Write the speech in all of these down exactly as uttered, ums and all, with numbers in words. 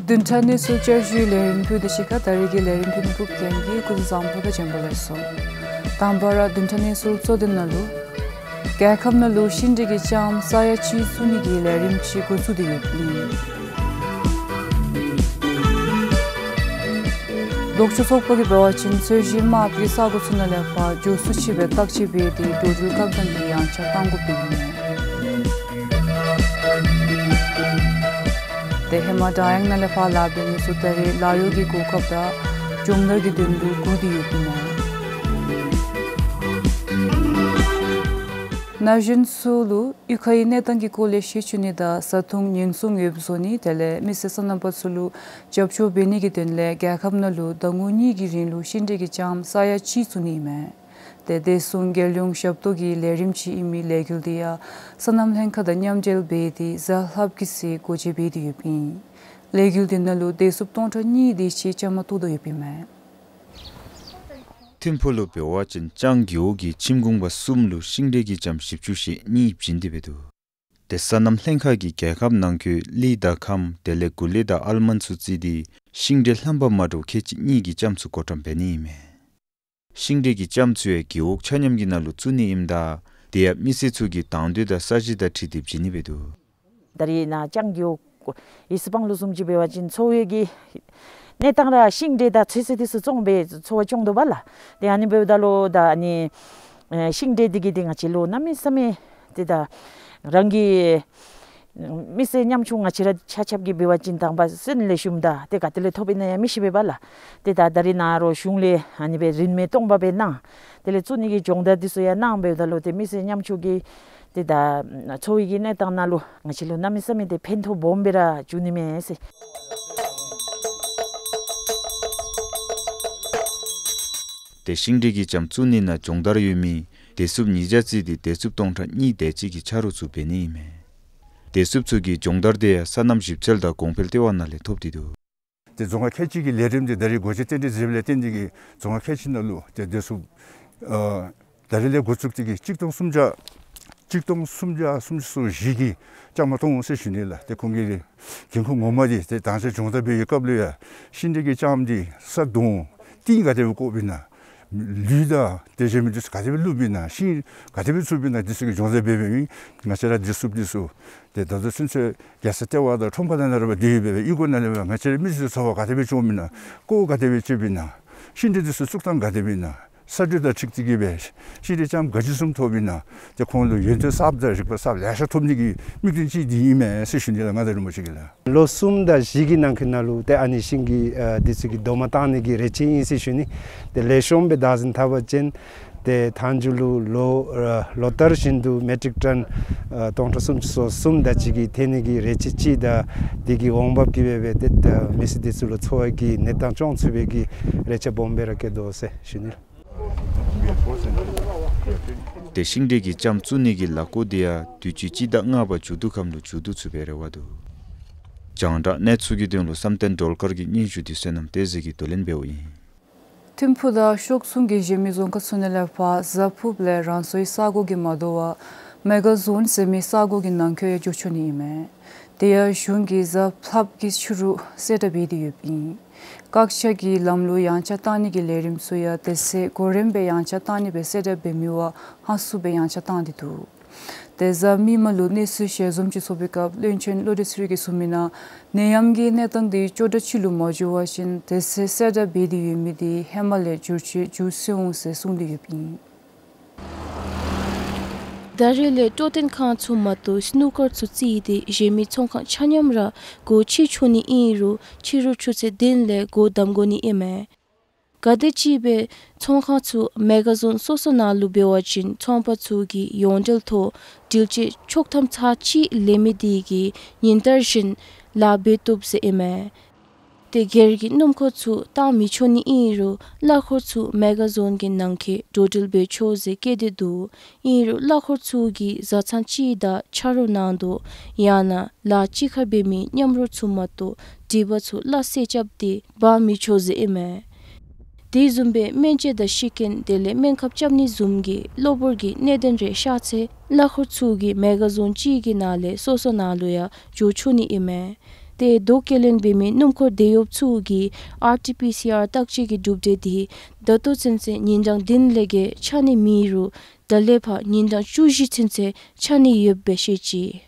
བདུན་ཕྲག་གནས་ཚུལ་བསྐྱར་ཞུའི་ལས་རིམ་ཕུལ་དོ་ཤིག་ཁ། ད་རིས་ཀྱི་ལས་རིམ་ཕུལ་མི་ཕུབ་མཁན་གྱི་ཀུན་བཟང་ཕོ་དང་བྱོན་པ་ལེགས་སོ། དང་པ་ར་བདུན་ཕྲག་གནས་ཚུལ་གཙོ་དོན་ནང་ལུ། རྒྱལ་ཁབ་ནང་ལུ་ཤིང་འབྲས་ཀྱི་ལྕངམ་ས་ཡ་གཅིག་བཙུགས་ནི་གི་ལས་རིམ་ཅིག་འགོ་བཙུགས་ཏེ་ཡོདཔ་ཨིན། ལྡོག་ཕྱོགས་ཚོགས་པ་གིས་འབད་བ་ཅིན་རྩོད་གཞི་དམརཔོ་གི་ས་གོ་ཚུ་ནང་ལས་ཕར་མགྱོགས་སུ་ཅིག་སྦེ་བརྟག་དཔྱད་འབད་དེ་འགྲོ་འགྲུལ་བཀག་དམ་གྱི་ཡངས་ཆག་བཏང་དགོཔ་ཨིན། ཏེ་ཧེ་མ་བྲང་གཡོག་ནང་ལས་ཕར་ལཱ་འབད་མི་ཚུ་ད་རིས་ལཱ་གཡོག་གི་གོ་སྐབས་དང་སྦྱོང་བརྡར་གྱི་དོན་ལུ་སྒུག་སྟེ་ཡོདཔ་ཨིན། ན་གཞོན་ཚུ་ལུ་གཡུས་ཁའི་གནས་སྟངས་ཀྱི་སྐོར་ལས་ཤེས་བཅུག་ནི་དང་བཟའ་འཐུང་ཉེན་སྲུང་འོས་བཟོ་ནི་དེ་ལས་མི་སེར་སོ་ནམ་པ་ཚུ་ལུ་རྒྱབ་སྐྱོར་འབད་ནི་གི་དོན་ལས་རྒྱལ་ཁབ་ནང་ལུ་ཟླ་ངོ་གཉིས་ཀྱི་རིང་ལུ་ཤིང་འབྲས་ཀྱི་ལྕངམ་ས་ཡ་གཅིག་བཙུགས་ནི་ཨིན་མས། ཏེ་བདེ་སྲུང་རྒྱལ་ཡོངས་ཞབས་ཏོག་གི་ལས་རིམ་ཅིག་ཨིན་མི་ལས་འགུལ་འདི་ཡང་སོ་ནམ་ལྷན་ཁག་དང་མཉམ་འབྲེལ་འབད་དེ་གཟའ་ལྷགཔ་གི་ཚེ་སྒོ་འབྱེད་འབད་དེ་ཡོདཔ་ཨིན། ལས་འགུལ་འདི་ནང་ལུ་བདེ་སྲུངཔ་སྟོང་ཕྲག་གཉིས་དེ་ཅིག་བཅའ་མར་གཏོགས་དོ་ཡོདཔ་ཨིན་མས། ཐིམ་ཕུག་ལུ་འབད་བ་ཅིན་ལྕང་རྒེད་འོག་གི་ཁྱིམ་གུང་པ་གསུམ་ལུ་ཤིང་འབྲས་ཀྱི་ལྕངམ་བཞི་བཅུ་ཞེ་གཉིས་བྱིན་ཏེ་འབད་འདུག། ཏེ་སོ་ནམ་ལྷན་ཁག་གིས་རྒྱལ་ཁབ་ནང་འཁོད་ལི་དང་ཁམ་དེ་ལས་གུ་ལེ་དང་ཨལ་མོན་ཌི་ཚུ་བརྩིས་ཏེ་ཤིང་འབྲས་ལྷམ་པ་མ་འདྲཝ་ཁལ་གཅིག་གཉིས་ཀྱི་ལྕངམ་ཚུ་བགོ་བཀྲམ་འབད་ནི་ཨིན་མས། ཤིང་འབྲས་ཀྱི་ལྕངམ་ཚུ་ཡང་རྒེད་འོག་ཆ་མཉམ་གྱི་ནང་ལུ་བཙུགས་ནི་ཨིནམ་ད་དེ་ཡང་མི་སེར་ཚུ་གི་དང་འདོད་དང་ས་གཞི་དང་འཁྲིལ་ཏེ་བྱིན་ནི་འབད་འདུག། ད་རིས་ནཱ་ལྕང་རྒེད་འོག་ཡེ་སི་སྤང་ལུ་བཟུམ་ཅིག་འབད་བ་ཅིན་འཚོ་བའི་གི་གནས་སྟངས་ར་ཤིང་འབྲས་དང་ཚོད་བསྲེ་འདི་ཚུ་བཙོང་སྦེ་འཚོ་བ་སྐྱོང་དོ་བ་ལགས། ཏེ་ཨ་ནི་འབདཝ་ད་ལུ་ད་ཨ་ནི་ཨེ་ཤིང་འབྲས་འདི་གིས་ཏེ་ང་བཅས་ལུ་གནམ་མེད་ས་མེད་ཏེ་ད་རང་གི་མི་སེར་ཉམ་ཆུང་ང་བཅས་ར་ཆ་ཁྱབ་ཀྱིས་འབད་བ་ཅིན་དང་པ་སོན་ལེགས་ཤོམ་དང་ཏེ་ག་ཏེ་ལས་ཐོབ་ཨིན་ན་ཡང་མི་ཤེས་པས་པ་ལགས། ཏེ་ད་ད་རིས་ནཱ་རོགས་གཞུང་ལས་ཨ་ནི་སྦེ་རིན་མེད་སྟོང་པ་སྦེ་གནང་། དེ་ལས་བཙུགས་ནི་གི་སྦྱོང་བརྡར་འདི་ཚུ་ཡང་གནང་འབདཝ་ད་ལུ་ཏེ་མི་སེར་ཉམ་ཆུང་གི་ཏེ་ད་འཚོ་བའི་གི་གནས་སྟངས་ནང་ལུ་ང་བཅས་ལུ་གནམ་མེད་ས་མེད་ཏེ་ཕན་ཐོགས་སྦོམ་སྦེ་ར་འབྱུང་ནི་མས་ཟེར། ཏེ་ཤིང་འབྲས་ཀྱི་ལྕངམ་བཙུགས་ནི་ནང་སྦྱོང་བརྡར་ཡོད་མི་བདེ་སྲུངཔ་ཉིས་བརྒྱ་བརྩིས་ཏེ་བདེ་སྲུངཔ་སྟོང་ཕྲག་གཉིས་དེ་ཅིག་གིས་ཆ་རོགས་ཚུ་འབད་ནི་ཨིན་མས། བདེ་སྲུངཔ་ཚུ་གིས་སྦྱོང་བརྡར་དེ་ཡང་སོ་ནམ་ཞིབ་འཚོལ་དང་གོང་འཕེལ་ལྟེ་བ་ནང་ལས་ཐོབ་སྟེ་འདུག། ཏེ་རྫོང་ཁག་ཁལ་གཅིག་གི་ལས་རིམ་འདི་ད་རིས་སྒོ་འབྱེད་རྟེན་འབྲེལ་མཛད་པའི་ལས་རྟེན་འདི་གིས་རྫོང་ཁག་ཁལ་གཅིག་ནང་ལུ་ཏེ་བདེ་སྲུངཔ་ཨ་ད་རིས་ལས་འགོ་བཙུགས་ཏེ་གིས་གཅིག་སྟོང་སུམ་བརྒྱ་གཅིག་སྟོང་སུམ་བརྒྱ་སུམ་ཅུ་སོ་བཞི་གིས་བཅའ་མར་གཏོགས་འོང་ཟེར་ཞུ་ནི་ལགས། ཏེ་ཁོང་གི་འགན་ཁུར་ངོ་མ་འདི་ཏེ་དང་ཤེས་སྦྱོང་བརྡར་འབད་བའི་སྐབས་ལུ་ཡང་ཤིང་འབྲས་ཀྱི་ལྕངམ་འདི་ས་དོང་ཏིང་ག་དེ་སྦེ་བརྐོཝ་ཨིན་ན། ལུད་དང་དེ་བཟུམ་མའི་འདི་ཚུ་ག་དེ་སྦེ་བླུགཔ་ཨིན་ན། ཤིང་ག་དེ་སྦེ་བཙུགསཔ་ཨིན་ན། འདི་ཚུ་གི་སྦྱོང་བརྡར་འབད་འབདཝ་ཨིན། ང་བཅས་ར་བདེ་སྲུངཔ་འདི་ཚུ་ཏེ་ད་ལྟོ་ཚུན་ཚོད་རྒྱལ་ས་ལྟེ་བ་དང་ཁྲོམ་ཁ་ནང་ལས་ར་སྦེ་སྡོད་ཡོད་པས། གཡུས་སྒོ་ནང་ལས་སྦེ་ང་བཅས་ར་མི་ཚུ་འཚོ་བ་ག་དེ་སྦེ་སྐྱོང་ཨིན་ན། ཀོ་ག་དེ་སྦེ་བཙུགསཔ་ཨིན་ན། ཤིང་འབྲས་འདི་ཚུ་བཙུགས་ཐངས་ག་དེ་སྦེ་ཨིན་ན། ས་འགྲོས་དང་འཁྲིལ་ཏེ་གིས་སྦེ་ཤིང་འབྲས་ལྕངམ་ག་ཅི་བཟུམ་ཐོབ་ཨིན་ན། ཏེ་ཁོང་ལུ་ཡོན་ཏན་གསརཔ་དང་རིག་པ་གསརཔ་ལེ་ཤ་ཐོབ་ནི་གི་དམིགས་དོན་ཅིག་འདི་ཨིན་མས་ཟེར་ཞུ་ནི་ལགས། མངའ་བདག་རིན་པོ་ཆེ་གིས་ལགས། ལོ་གསུམ་དང་བཞི་གི་ནང་འཁོད་ནང་ལུ་ཏེ་ཨ་ནི་ཤིང་གི་ཨ་འདི་ཚུ་གི་རྡོག་མ་བཏང་ནི་གི་རེ་ཆེ་ཨིན་ཟེར་ཞུ་ནི། ཏེ་ལེགས་ཤོམ་སྦེ་བདག་འཛིན་འཐབ་པ་ཅིན་ཏེ་མཐའ་མཇུག་ལུ་ལོ་ཨ་ལོ་ལྟར་བཞིན་དུ་མེ་ཊིག་ཊོན་ཨ་སྟོང་ཕྲག་སུམ་ཅུ་སོ་གསུམ་དེ་ཅིག་གི་ཐོན་ནི་གི་རེ་ཆེ་ཅིག་དང་འདི་གི་འོང་འབབ་ཀྱིས་སྦེ་སྦེ་ཏེ་ད་མི་སེར་འདི་ཚུ་ལུ་འཚོ་བའི་གི་གནས་སྟངས་སྐྱོང་ཚུགས་པའི་གི་རེ་ཆེ་སྦོམ་སྦེ་ར་བསྐྱེད་དོ་ཟེར་ཞུ་ནི། ཏེ་ཤིང་འབྲས་ཀྱི་ལྕངམ་བཙུགས་ནི་གི་ལཱ་འགོ་འདི་ཡང་དུས་ཅི་སྤྱི་ཟླ་ལྔ་པ་མཇུག་བསྡུ་ཁམས་ལུ་མཇུག་བསྡུ་ཚུགས་པའི་རེ་བ་འདུག། རྒྱང་བསྒྲགས་གནས་ཚུལ་གྱི་དོན་ལུ་བསམ་གཏན་སྒྲོལ་དཀར་གྱི་སྙན་ཞུ་འདི་བསོད་ནམས་བསྟན་འཛིན་གྱིས་བསྡུ་ལེན་འབདཝ་ཨིན། ཐིམ་ཕུག་དང་ཕྱོགས་མཚུངས་ཀྱི་གཞན་མི་རྫོང་ཁག་ཚུ་ནང་ལས་ཕར་གཟའ་ཕུརཔ་ལས་རང་སོའི་ས་གོ་གི་མ་དོ་བར་མེ་ག་ཟོན་ཟེར་མི་ས་གོ་གི་ནང་འཁོད་ཡང་འགྱོ་ཆོག་ནི་ཨིན་མས། དེ་ཡང་གཞུང་གིས་གཟའ་ལྷགཔ་གི་ཕྱི་རུ་གསལ་བསྒྲགས་འབད་དེ་ཡོདཔ་ཨིན། བཀག་ཆ་གི་ལམ་ལུགས་ཡང་ཆག་བཏང་ནི་གི་ལས་རིམ་ཚུ་ཡང་དེ་ཚེ་གོ་རིམ་སྦེ་ཡང་ཆག་བཏང་ནི་སྦེ་གསལ་བསྒྲགས་འབད་མི་བར་ཧང་སུ་སྦེ་ཡང་ཆག་བཏང་སྟེ་འདུག། ཏེ་གཟའ་མིག་དམར་ལུ་གནས་ཚུལ་ཞལ་འཛོམས་ཅིག་ཚོགས་པའི་སྐབས་བློན་ཆེན་བློ་གྲོས་ཚེ་རིང་གིས་གསུངས་མི་ནང་ནད་ཡམས་ཀྱི་གནས་སྟངས་འདི་སྐྱོ་དྲགས་ཅིག་ལུ་མ་འགྱུར་བ་ཅིན་དེ་ཚེ་གསལ་བསྒྲགས་འབད་དེ་ཡོད་མི་འདི་ཧེ་མ་ལས་འགྱུར་བཅོས་འགྱུར་སོང་ཟེར་གསུངས་ཏེ་ཡོདཔ་ཨིན། ད་རེས་ལས་སྤྲོ་སྟོན་ཁང་ཚུ་མ་གཏོགས་སི་ནུ་ཀར་ཚུ་བརྩིས་ཏེ་གཞན་མི་ཚོང་ཁང་ཆ་མཉམ་ར་སྒོ་ཕྱེ་ཆོག་ནི་ཨིན་རུང་ཕྱི་རུ་ཆུ་ཚོད་བདུན་ལས་སྒོ་བསྡམ་དགོ་ནི་ཨིན་མས། ག་དེམ་ཅིག་སྦེ་ཚོང་ཁང་ཚུ་མེ་ག་ཟོན་སོ་སོ་ནང་ལུ་འབད་བ་ཅིན་ཚོང་པ་ཚུ་གིས་ཡོངས་འབྲེལ་ཐོག་འགྲུལ་སྐྱེལ་ཆོག་ཐམ་ཚར་གཅིག་ལེན་མི་དེ་གིས་ཉིན་ལྟར་བཞིན་ལཱ་འབད་བཏུབ་ཟེར་ཨིན་མས། ཏེ་སྒེར་གྱི་སྣུམ་འཁོར་ཚུ་བཏང་མི་ཆོག་ནི་ཨིན་རུང་གླ་འཁོར་ཚུ་མེ་ག་ཟོན་གྱི་ནང་འཁོད་འགྲོ་འགྲུལ་འབད་ཆོག་ཟེར་བཀོད་དེ་འདུག། ཨིན་རུང་གླ་འཁོར་ཚུ་གིས་བཟའ་ཚང་གཅིག་དང་ཆ་རོགས་གནང་དོ་ཡང་ན་ལཱ་གཅིག་ཁར་འབད་མི་མཉམ་རོགས་ཚུ་མ་གཏོགས་སྒྲིག་པ་ཚུ་སླ་བསྲེ་རྐྱབ་སྟེ་འབག་མི་ཆོག་ཟེར་ཨིན་མས། དེ་བཟུམ་སྦེ་སྨན་བཅོས་དང་ཤི་རྐྱེན་དེ་ལས་སྨན་ཁབ་རྐྱབ་ནི་བཟུམ་གྱི་གློ་བུར་གྱི་གནད་དོན་རེ་ཤར་ཚེ་གླ་འཁོར་ཚུ་གིས་མེ་ག་ཟོན་གཅིག་གི་ནང་ལས་སོ་སོ་ནང་ལུ་ཡང་འགྱོ་ཆོག་ནི་ཨིན་མས། ཏེ་དོ་སྐྱེ་ལེན་འབད་མི་སྣུམ་འཁོར་དེད་གཡོགཔ་ཚུ་གིས་ཨར་ཊི་པི་སི་ཨར་བརྟག་དཔྱད་ཀྱི་གྲུབ་འབྲས་དེ་ད་ལྟོ་ཚུན་ཚོད་ཉིན་གྲངས་བདུན་ལས་བརྒལ་ཆ་གནས་མེད་རུང་ད་ལས་ཕར་ཉིན་གྲངས་བཅུ་བཞི་ཚུན་ཚོད་ཆ་གནས་ཡོདཔ་སྦེ་བཤད་ཅི།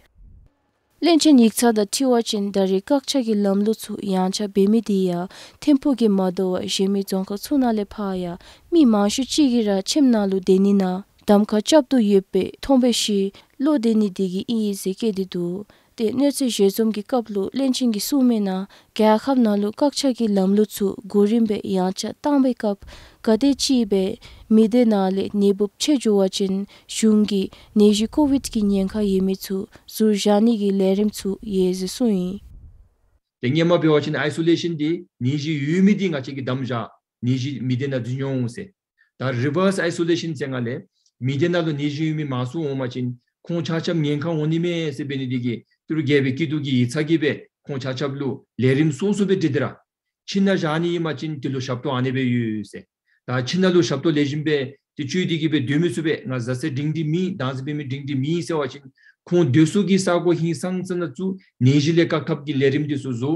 བློན་ཆེན་ཡིག་ཚང་དང་འཁྲིལ་བ་ཅིན་ད་རེས་བཀག་ཆ་གི་ལམ་ལུགས་ཚུ་ཡངས་ཆག་འབད་མི་དེ་ཡང་ཐིམ་ཕུག་གིས་མ་དོ་བར་གཞན་མི་རྫོང་ཁག་ཚུ་ནང་ལས་ཕར་ཡང་མི་མང་ཤོས་ཅིག་གིས་ར་ཁྱིམ་ནང་ལུ་སྡོད་ནི་ནང་གདམ་ཁ་རྐྱབ་དོ་ཡོདཔ་སྦེ་མཐོང་འབད་ཞིནམ་ལས་སྡོད་ནི་དེ་གིས་ཨིན་ཟེར་བཀོད་དེ་འདུག། ཏེ་གནས་ཚུལ་ཞལ་འཛོམས་ཀྱི་སྐབས་ལུ་བློན་ཆེན་གྱིས་གསུངས་མི་ནང་རྒྱལ་ཁབ་ནང་ལུ་བཀག་ཆ་གི་ལམ་ལུགས་ཚུ་གོ་རིམ་སྦེ་ཡངས་ཆག་བཏང་པའི་སྐབས་ག་དེམ་ཅིག་སྦེ་མི་སྡེ་ནང་ལས་ནད་འབུཔ་ཆད་འགྱོ་བ་ཅིན་གཞུང་གིས་ནད་གཞི་ཀོ་བིཌ་ཀྱི་ཉེན་ཁ་ཡོད་མི་ཚུ་ཟུར་བཞག་ནི་གི་ལས་རིམ་ཚུ་ཡོད་ཟེར་གསུངས་ཡི། ཏེ་སྔོན་མ་འབད་བ་ཅིན་ཨའི་སོ་ལེ་ཤཱན་འདི་ནད་གཞི་ཡོད་མི་འདི་ང་བཅས་ཀྱིས་བསྡམས་བཞག། ནད་གཞི་མི་སྡེ་ནང་འཛུལ་འོང་ཟེར། ད་རི་བརསི་ཨའི་སོ་ལེ་ཤཱན་ཟེར་ང་ལས་མི་སྡེ་ནང་ལུ་ནད་གཞི་ཡོད་མི་མང་སུ་འོང་པ་ཅིན་ཁོང་ཆ་ཁྱབ་ཉེན་ཁ་འོང་ནི་མས་ཟེར་འབད་ནི་དེ་གིས་ཏི་རུ་རྒྱལ་པོའི་སྐྱིད་སྡུག་གི་ཡིག་ཚང་གིས་སྦེ་ཁོང་ཆ་ཁྱབ་ལུ་ལས་རིམ་སོ་སོ་སྦེ་སྤྲོད་དེ་ར་ཁྱིམ་ནང་བཞག་ནི་ཨིན་པ་ཅིན་དེ་ལུ་ཞབས་ཏོག་ཨ་ནི་སྦེ་ཡོད་ཟེར། ད་ཁྱིམ་ནང་ལུ་ཞབས་ཏོག་ལེགས་ཤོམ་སྦེ་ཏེ་སྤྱོད་དེ་གིས་སྦེ་སྡོད་མི་ཚུགས་པས། ང་བཟའ་ཚང་སྒྲིང་སྒྲི་མེད། བདག་འཛིན་འབད་མི་སྒྲིང་སྒྲི་མེད་ཟེར་བ་ཅིན་ཁོང་སྡོད་ས་གི་ས་གོ་ཧིང་སངས་ས་ནང་བཙུགས་ནད་གཞི་ལས་བཀག་ཐབས་ཀྱི་ལས་རིམ་དེ་ཚུ་བཟོ།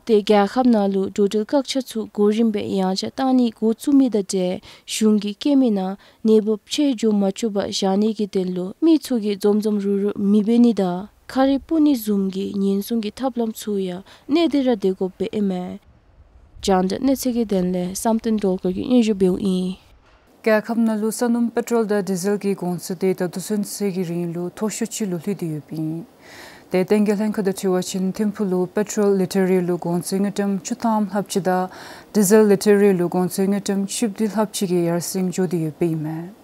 ཏེ་རྒྱལ་ཁབ་ནང་ལུ་འགྲོ་འགྲུལ་བཀག་ཆ་ཚུ་གོ་རིམ་སྦེ་ཡངས་ཆག་བཏང་ནི་འགོ་བཙུགས་མི་དང་འབྲེལ་གཞུང་གིས་བཀོད་མི་ནང་ནད་འབུཔ་ཆད་འགྱོ་མ་བཅུག་པར་བཞག་ནི་གི་དོན་ལུ་མི་ཚུ་གིས་འཛོམས་འཛོམས་རུག་རུག་མི་འབད་ནི་དང་ཁ་རས་སྤུ་ནི་བཟུམ་གྱི་ཉེན་སྲུང་གི་ཐབས་ལམ་ཚུ་ཡང་གནས་ཏེ་ར་སྡོད་དགོཔ་སྦེ་ཨིན་མས། རྒྱང་བསྒྲགས་གནས་ཚུལ་གྱི་དོན་ལས་བསམ་གཏན་སྒྲོལ་དཀར་གྱིས་སྙན་ཞུ་འབདཝ་ཨིན། རྒྱལ་ཁབ་ནང་ལུ་ས་སྣུམ་པེ་ཊོལ་དང་ཌི་ཟེལ་གྱི་གོང་ཚད་དེ་ད་ལྟོ་ཚུན་ཚོད་ཀྱི་རིང་ལུ་མཐོ་ཤོས་ཅིག་ལུ་ལྷོད་དེ་ཡོདཔ་ཨིན། ཏེ་བསྟན་རྒྱས་ལྷན་ཁག་དང་འཁྲིལ་བ་ཅིན་ཐིམ་ཕུག་ལུ་པེ་ཊོལ་ལི་ཊར་རེ་ལུ་གོང་ཚད་དངུལ་ཀྲམ་བཅུ་ཐམ་ལྷགཔ་ཅིག་དང་ཌི་ཟེལ་ལི་ཊར་རེ་ལུ་གོང་ཚད་དངུལ་ཀྲམ་བཅུ་བདུན་ལྷགཔ་ཅིག་གི་ཡར་སེང་འགྱོ་སྟེ་ཡོདཔ་ཨིན་མས།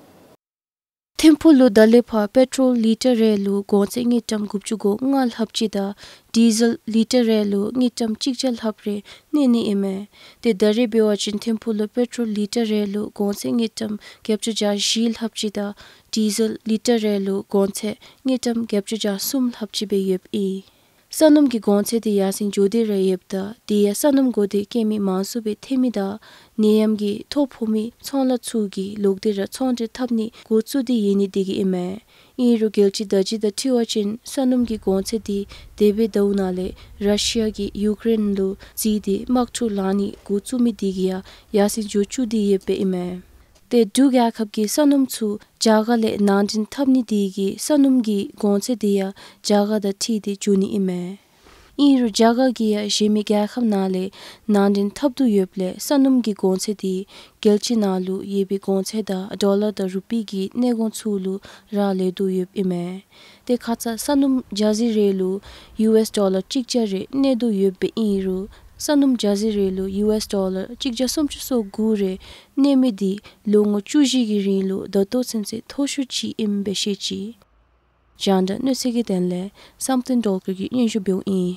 ཐིམ་ཕུག་ལུ་ད་ལས་ཕར་པེ་ཊོལ་ལི་ཊར་རེ་ལུ་གོང་ཚད་དངུལ་ཀྲམ་དགུ་བཅུ་གོ་ལྔ་ལྷགཔ་ཅིག་དང་ཌི་ཟེལ་ལི་ཊར་རེ་ལུ་དངུལ་ཀྲམ་གཅིག་བརྒྱ་ལྷགཔ་རེ་གནས་ནི་ཨིན་མས། ཏེ་ད་རེས་འབད་བ་ཅིན་ཐིམ་ཕུག་ལུ་པེ་ཊོལ་ལི་ཊར་རེ་ལུ་གོང་ཚད་དངུལ་ཀྲམ་བརྒྱད་ཅུ་གྱ་བཞི་ལྷགཔ་ཅིག་དང་ཌི་ཟེལ་ལི་ཊར་རེ་ལུ་གོང་ཚད་དངུལ་ཀྲམ་བརྒྱད་ཅུ་གྱ་གསུམ་ལྷགཔ་ཅིག་སྦེ་ཡོདཔ་ཨིན། ས་སྣུམ་གྱི་གོང་ཚད་དེ་ཡར་སེང་འགྱོ་སྟེ་ར་ཡོདཔ་ད་དེ་ཡང་ས་སྣུམ་འགོ་དེ་སྐྱེལ་མི་མང་སུ་སྦེ་ཐོན་མི་དང་ནད་ཡམས་ཀྱི་ཐོ་ཕོག་མི་ཚོང་ལཱ་ཚུ་གིས་ལོག་སྟེ་ར་ཚོང་འབྲེལ་འཐབ་ནི་འགོ་བཙུགས་ཏེ་ཡོད་ནི་དེ་གིས་ཨིན་མས། ཨིན་རུང་རྒྱལ་སྤྱི་བརྡ་བརྒྱུད་དང་འཁྲིལ་བ་ཅིན་ས་སྣུམ་གྱི་གོང་ཚད་དེ་འདས་པའི་ཟླཝ་ནང་ལས་ར་ཤི་ཡ་གིས་ཡུཀ་རེན་ལུ་རྩིས་ཏེ་དམག་འཁྲུག་ལང་ནི་འགོ་བཙུགས་མི་དེ་གིས་ཡང་ཡར་སེང་འགྱོ་བཅུག་སྟེ་ཡོདཔ་ཨིན་མས། ཏེ་འབྲུག་རྒྱལ་ཁབ་ཀྱིས་ས་སྣུམ་ཚུ་རྒྱ་གར་ལས་ནང་འདྲེན་འཐབ་ནི་དེ་གིས་ས་སྣུམ་གྱི་གོང་ཚད་དེ་ཡང་རྒྱ་གར་དང་འཁྲིལ་ཏེ་འགྱོ་ནི་ཨིན་མས། ཨིན་རུང་རྒྱ་གར་གྱིས་ཡང་གཞན་མི་རྒྱལ་ཁབ་ནང་ལས་ནང་འདྲེན་འཐབ་དོ་ཡོདཔ་ལས་ས་སྣུམ་གྱི་གོང་ཚད་དེ་རྒྱལ་སྤྱི་ནང་ལུ་ཡོད་པའི་གོང་ཚད་དང་ཌོ་ལར་དང་རུ་པི་གི་གནས་གོང་ཚུ་ལུ་རག་ལས་དོ་ཡོདཔ་ཨིན་མས། ཏེ་ཁ་ཙ་ས་སྣུམ་ཇར་སི་རེ་ལུ་ཡུ་ཨེསི་ཌོ་ལར་གཅིག་བརྒྱ་རེ་གནས་དོ་ཡོདཔ་སྦེ་ཨིན་རུང་ས་སྣུམ་ཇར་སི་རེ་ལུ་ཡུ་ཨེསི་ཌོ་ལར་གཅིག་བརྒྱ་སུམ་ཅུ་སོ་དགུ་རེ་གནས་མི་དེ་ལོ་ངོ་བཅུ་བཞི་གི་རིང་ལུ་ད་ལྟོ་ཚུན་ཚོད་མཐོ་ཤོས་ཅིག་ཨིནམ་སྦེ་བཤད་ཅི། རྒྱང་བསྒྲགས་གནས་ཚུལ་གྱི་དོན་ལས་བསམ་གཏན་སྒྲོལ་དཀར་གྱིས་སྙན་ཞུ་འབདཝ་ཨིན།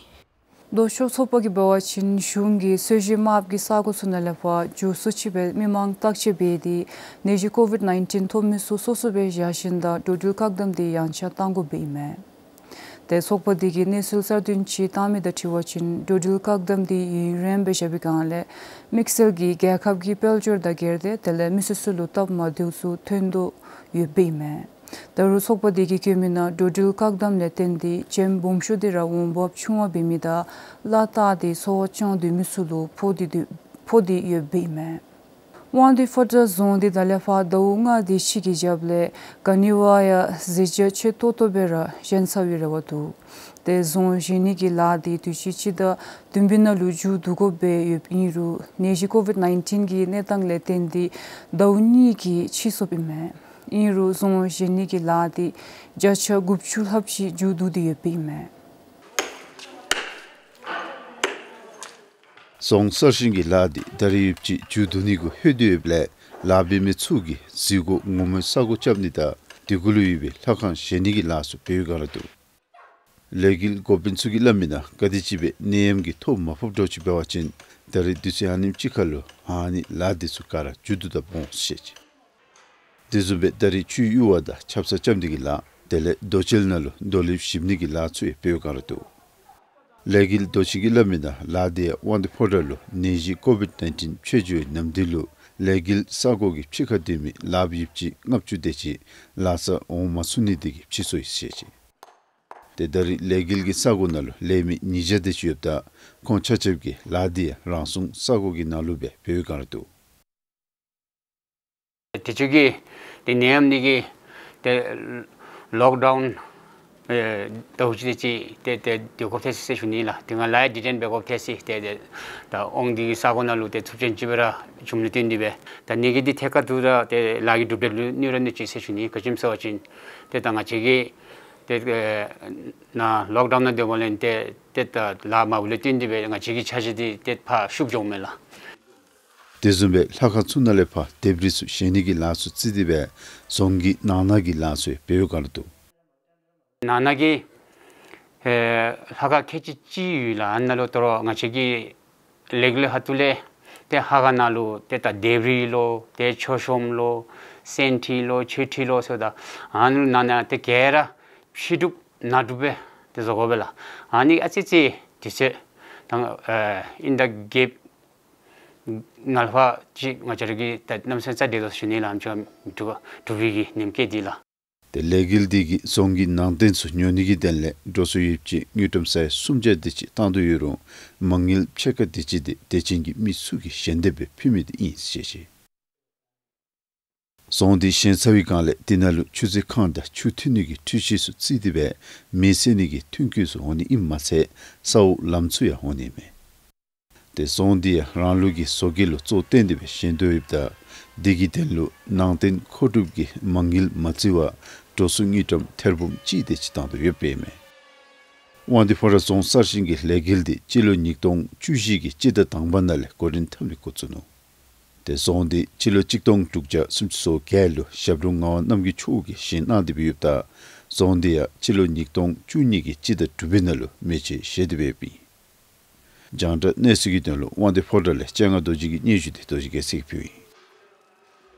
ལྡོག་ཕྱོགས་ཚོགས་པ་གིས་འབད་བ་ཅིན་གཞུང་གིས་རྩོད་གཞི་དམརཔོ་གི་ས་གོ་ཚུ་ནང་ལས་ཕར་མགྱོགས་སུ་ཅིག་སྦེ་མི་མང་བརྟག་དཔྱད་འབད་དེ་ནད་གཞི་ཀོ་བིཌ་ནའིན་ཊིན་ཐོབ་མི་ཚུ་སོ་སོ་སྦེ་བཞག་ཞིནམ་ད་འགྲོ་འགྲུལ་བཀག་དམ་དེ་ཡང་ཆ་བཏང་དགོཔ་ཨིན་མས། ཏེ་ཚོགས་པ་དེ་གིས་གནས་ཚུལ་གསར་བཏོན་ཅིག་བཏང་མི་དང་འཁྲིལ་བ་ཅིན་འགྲོ་འགྲུལ་བཀག་དམ་དེ་ཡུན་རིངམོ་སྦེ་བཞག་པའི་སྒང་ལས་དམིགས་བསལ་གྱིས་རྒྱལ་ཁབ་ཀྱི་དཔལ་འབྱོར་དང་འགལ་ཏེ་དེ་ལས་མི་སེར་ཚུ་ལུ་སྟབས་མ་བདེཝ་ཚུ་ཐོན་དོ་ཡོདཔ་ཨིན་མས། ད་རུང་ཚོགས་པ་དེ་གིས་བཀོད་མི་ནང་འགྲོ་འགྲུལ་བཀག་དམ་ལས་བརྟེན་ཏེ་རྒྱུན་སྦོམ་ཤོས་དེ་ར་འོང་འབབ་ཆུང་བ་འབད་མི་དང་གླ་བཏགས་ཏེ་འཚོ་བ་བསྐྱངས་སྡོད་མི་ཚུ་ལུ་ཕོག་སྟེ་སྡོད་ཕོག་སྟེ་ཡོདཔ་ཨིན་མས། དབང་འདུས་ཕོ་བྲང་རྫོང་དེ་ད་ལས་ཕར་ཟླཝ་ལྔ་དེ་ཅིག་གི་རྒྱབ་ལས་ག་ནི་བ་ཡང་གཟི་རྒྱ་ཆེ་ཏོག་ཏོ་སྦེ་ར་བཞེངས་ཚར་བའི་རེ་བ་འདུག། ཏེ་རྫོང་བཞེངས་ནི་གི་ལཱ་དེ་དུས་ཅི་སྤྱི་ཟླ་བདུན་པའི་ནང་ལུ་མཇུག་བསྡུ་དགོཔ་སྦེ་ཡོདཔ་ཨིན་རུང་ནད་གཞི་ཀོ་བིཌ་ནའིན་ཊིན་གྱི་གནས་སྟངས་ལས་བརྟེན་ཏེ་ཟླཝ་གཉིས་ཀྱི་ཕྱིས་སོཔ་ཨིན་མས། ཨིན་རུང་རྫོང་བཞེངས་ནི་གི་ལཱ་དེ་བརྒྱ་ཆ་དགུ་བཅུ་ལྷགཔ་ཅིག་མཇུག་བསྡུ་སྟེ་ཡོདཔ་ཨིན་མས། རྫོང་གསར་བཞེངས་ཀྱི་ལཱ་དེ་ད་རེས་ཡུདཔ་ཅིག་མཇུག་བསྡུ་ནི་གུ་ལྷོད་དེ་ཡོདཔ་ལས་ལཱ་འབད་མི་ཚུ་གིས་གཟིགས་སྒོ་ངོ་མའི་ས་གོ་རྐྱབ་ནི་དང་དེ་གུ་ལུ་ཡོད་པའི་ལྷ་ཁང་བཞེངས་ནི་གི་ལཱ་ཚུ་འབད་བའི་སྒང་ར་འདུག། ལས་འགུལ་འགོ་དཔོན་ཚུ་གིས་སླབ་མི་ནང་ག་དེམ་ཅིག་སྦེ་ནད་ཡམས་ཀྱིས་ཐོ་མ་ཕོགཔ་འདྲཝ་ཅིག་འབད་བ་ཅིན་ད་རེས་དུས་ཚོད་ཨ་ནེམ་ཅིག་ཁར་ལུ་ཨ་ནི་ལཱ་དེ་ཚུ་ག་ར་མཇུག་བསྡུ་ད་འོང་ཟེར་བཤད་ཅི། དེ་བཟུམ་སྦེ་ད་རེས་ཆུའི་གཡུར་བ་དང་ཆབ་གསང་རྐྱབ་ནི་གི་ལཱ་དེ་ལས་རྡོ་གཅལ་ནང་ལུ་རྡོ་ལེབ་བཞིབ་ནི་གི་ལཱ་ཚུ་ཡང་འབད་བའི་སྒང་ར་འདུག། ལས་འགུལ་མདོ་ཆེན་གྱིས་སླབ་མི་ནང་ལཱ་དེ་ཡང་དབང་འདུས་ཕོ་བྲང་ལུ་ནད་གཞི་ཀོ་བིཌ་ནའིན་ཊིན་ཆད་འགྱོ་བའི་ནམ་དུས་ལུ་ལས་འགུལ་ས་གོ་གི་ཕྱི་ཁར་སྡོད་མི་ལཱ་འབད་ཡུདཔ་ཅིག་ལྔ་བཅུ་དེ་ཅིག་ལཱ་སར་འོང་མ་ཚུགས་ནི་དེ་གིས་ཕྱིས་སོ་ཡི་ཟེར་བཤད་ཅི། ཏེ་ད་རིས་ལས་འགུལ་གྱི་ས་གོ་ནང་ལུ་ལས་མི་ཉིས་བརྒྱ་དེ་ཅིག་ཡོདཔ་ད་ཁོང་ཆ་ཁྱབ་ཀྱིས་ལཱ་འདི་ཡང་རང་སྲུང་ས་གོ་གི་ནང་ལུ་སྦེ་འབད་བའི་བསྒང་ར་འདུག། དེ་ཚུ་གིས་ཏེ་ནད་ཡམས་འདི་གིས་ཏེ་ལོག་ཌའུན་ཨེ་ཟླཝ་གཅིག་དེ་ཅིག་ཏེ་ཏེ་སྡོད་དགོཔ་ཐལ་ཟེར་ཞུ་ནི་ལགས། དེ་སྒང་ལཱ་ཡང་ཌི་ཊེན་འབད་དགོཔ་ཐལ་ཟེར། ཏེ་ཏེ་ད་དབང་འདུས་ཀྱི་ས་གོ་ནང་ལུ་ཏེ་ཚབས་ཆེན་ཅིག་སྦེ་ར་བྱུངམ་ལུ་བརྟེན་ཏེ་སྦེ་ད་ནད་གཞི་འདི་ཐད་ཀར་དུ་ར་ཏེ་ལཱ་གི་གྲུབ་འབྲས་ལུ་གནོད་ར་གནོད་ཅི་ཟེར་ཞུ་ནི། ག་ཅི་སྨོ་ཟེར་བ་ཅིན་ཏེ་ད་ང་བཅས་ཀྱིས་ཏེ་ཨེ་ནཱ་ལོག་ཌའུན་ནང་སྡོདཔ་ལས་ཏེ་ཏེ་ད་ལཱ་མ་འབད་ལུ་བརྟེན་ཏེ་སྦེ་ང་བཅས་ཀྱི་འཆར་གཞི་འདི་ཏེ་ཕར་ཤུགས་འགྱོཝ་མས་ལགས། དེ་བཟུམ་སྦེ་ལྷ་ཁང་ཚུ་ནང་ལས་ཕར་ལྡེབས་རིས་ཚུ་བཞེངས་ནི་གི་ལཱ་ཚུ་བརྩིས་ཏེ་སྦེ་རྫོང་གི་ནང་ན་གི་ལཱ་ཚུ་ཡང་འབད་བའི་བསྒང་ར་འདུག། ནང་ན་གི་ཨེ་ལྷ་ཁང་ཁལ་གཅིག་ཅིག་ཡོད་ལགས། ཨ་ནཱ་ལུ་ད་རུང་ང་བཅས་ཀྱི་ལས་འགུལ་ཁ་ཐུག་ལས་ཏེ་ལྷ་ཁང་ནང་ལུ་ཏེ་ད་ལྡེབས་རིས་ལོ་ཏེ་མཆོད་གཤོམ་ལོ་སེང་ཁྲི་ལོ་མཆོད་ཁྲི་ལོ་ཟེརཝ་ད་ཨ་ནཱ་ལུ་ནང་ན་ཏེ་ག་ར་ཕྱི་སྒྲུབ་ནང་སྒྲུབ་སྦེ་ཏེ་བཟོ་དགོ་པས་ལགས། ཨ་ནི་ཨ་ཙི་ཙི་དུས་ཚོད་དང་ཨེ་ཨིན་ཟླ་བརྒྱད་ནངས་པ་ཅིག་ང་བཅས་ར་གིས་ད་གནམ་མེད་ས་མེད་རྩ་འགེངས་དོ་ཞུ་ནི་ལགས། ཨམ་ཅོག་འབྲུག་འབྲུག་པའི་གི་ཉིནམ་བསྐྱལ་ཏེ་ལགས། ཏེ་ལས་འགུལ་འདི་གིས་རྫོང་གི་ནང་རྟེན་ཚུ་ཉོ་ནི་གི་དོན་ལས་འགྲོ་སོང་ཡོདཔ་ཅིག་དངུལ་ཀྲམ་ས་ཡ་སུམ་བརྒྱ་དེ་ཅིག་བཏང་དོ་ཡོད་རུང་མ་དངུལ་ཕྱེད་ཀ་དེ་ཅིག་འདི་དད་ཅན་གྱི་མི་ཚུ་གིས་ཞལ་འདེབས་སྦེ་ཕུལ་མི་འདི་ཨིན་ཟེར་བཤད་ཅི། རྫོང་འདི་བཞེངས་ཚར་བའི་བསྒང་ལས་དེ་ནང་ལུ་ཆུ་མཛོད་ཁང་དང་ཆུ་འཐུང་ནི་གི་འཕྲུལ་ཆས་ཚུ་བརྩིས་ཏེ་སྦེ་མེ་བསད་ནི་གི་ཐོན་སྐྱེད་ཚུ་འོང་ནི་ཨིནམ་མ་ཚད་ས་འོག་ལམ་ཚུ་ཡང་འོང་ནི་མས། ཏེ་རྫོང་འདི་ཡང་རང་ལུགས་ཀྱི་བཟོ་བཀོད་ལུ་གཙོ་བཏོན་ཏེ་སྦེ་བཞེངས་དོ་ཡོདཔ་ད་དེ་གི་དོན་ལུ་ནང་རྟེན་མཁོ་སྒྲུབ་ཀྱི་མ་དངུལ་མ་བརྩི་བར་འགྲོ་སོང་དངུལ་ཀྲམ་ཐེར་འབུམ་གཅིག་དེ་ཅིག་བཏང་དོ་ཡོདཔ་ཨིན་མས། དབང་འདུས་ཕོ་བྲང་རྫོང་གསར་བཞེངས་ཀྱི་ལས་འགུལ་འདི་སྤྱི་ལོ་ཉིས་སྟོང་བཅུ་བཞི་གི་སྤྱི་ཟླ་དང་པ་ནང་ལས་འགོ་འདྲེན་འཐབ་ནི་འགོ་བཙུགས་ནུག། ཏེ་རྫོང་འདི་སྤྱི་ལོ་གཅིག་སྟོང་དྲུག་བརྒྱ་སུམ་ཅུ་སོ་བརྒྱད་ལུ་ཞབས་དྲུང་ངག་དབང་རྣམ་རྒྱལ་མཆོག་གིས་བཞེངས་གནང་སྟེ་སྦེ་ཡོདཔ་ད་རྫོང་འདི་ཡང་སྤྱི་ལོ་ཉིས་སྟོང་བཅུ་གཉིས་ཀྱི་སྤྱི་ཟླ་དྲུག་པའི་ནང་ལུ་མེ་མཆོད་བཞེས་ཏེ་སྦེ་ཡོདཔ་ཨིན། རྒྱང་བསྒྲགས་གནས་ཚུལ་གྱི་དོན་ལུ་དབང་འདུས་ཕོ་བྲང་ལས་སྤྱན་སྔ་རྡོ་རྗེ་གི་སྙན་ཞུ་འདི་རྡོ་རྗེ་རྒྱལ་མཚན་གྱིས་ཕུལཝ་ཨིན།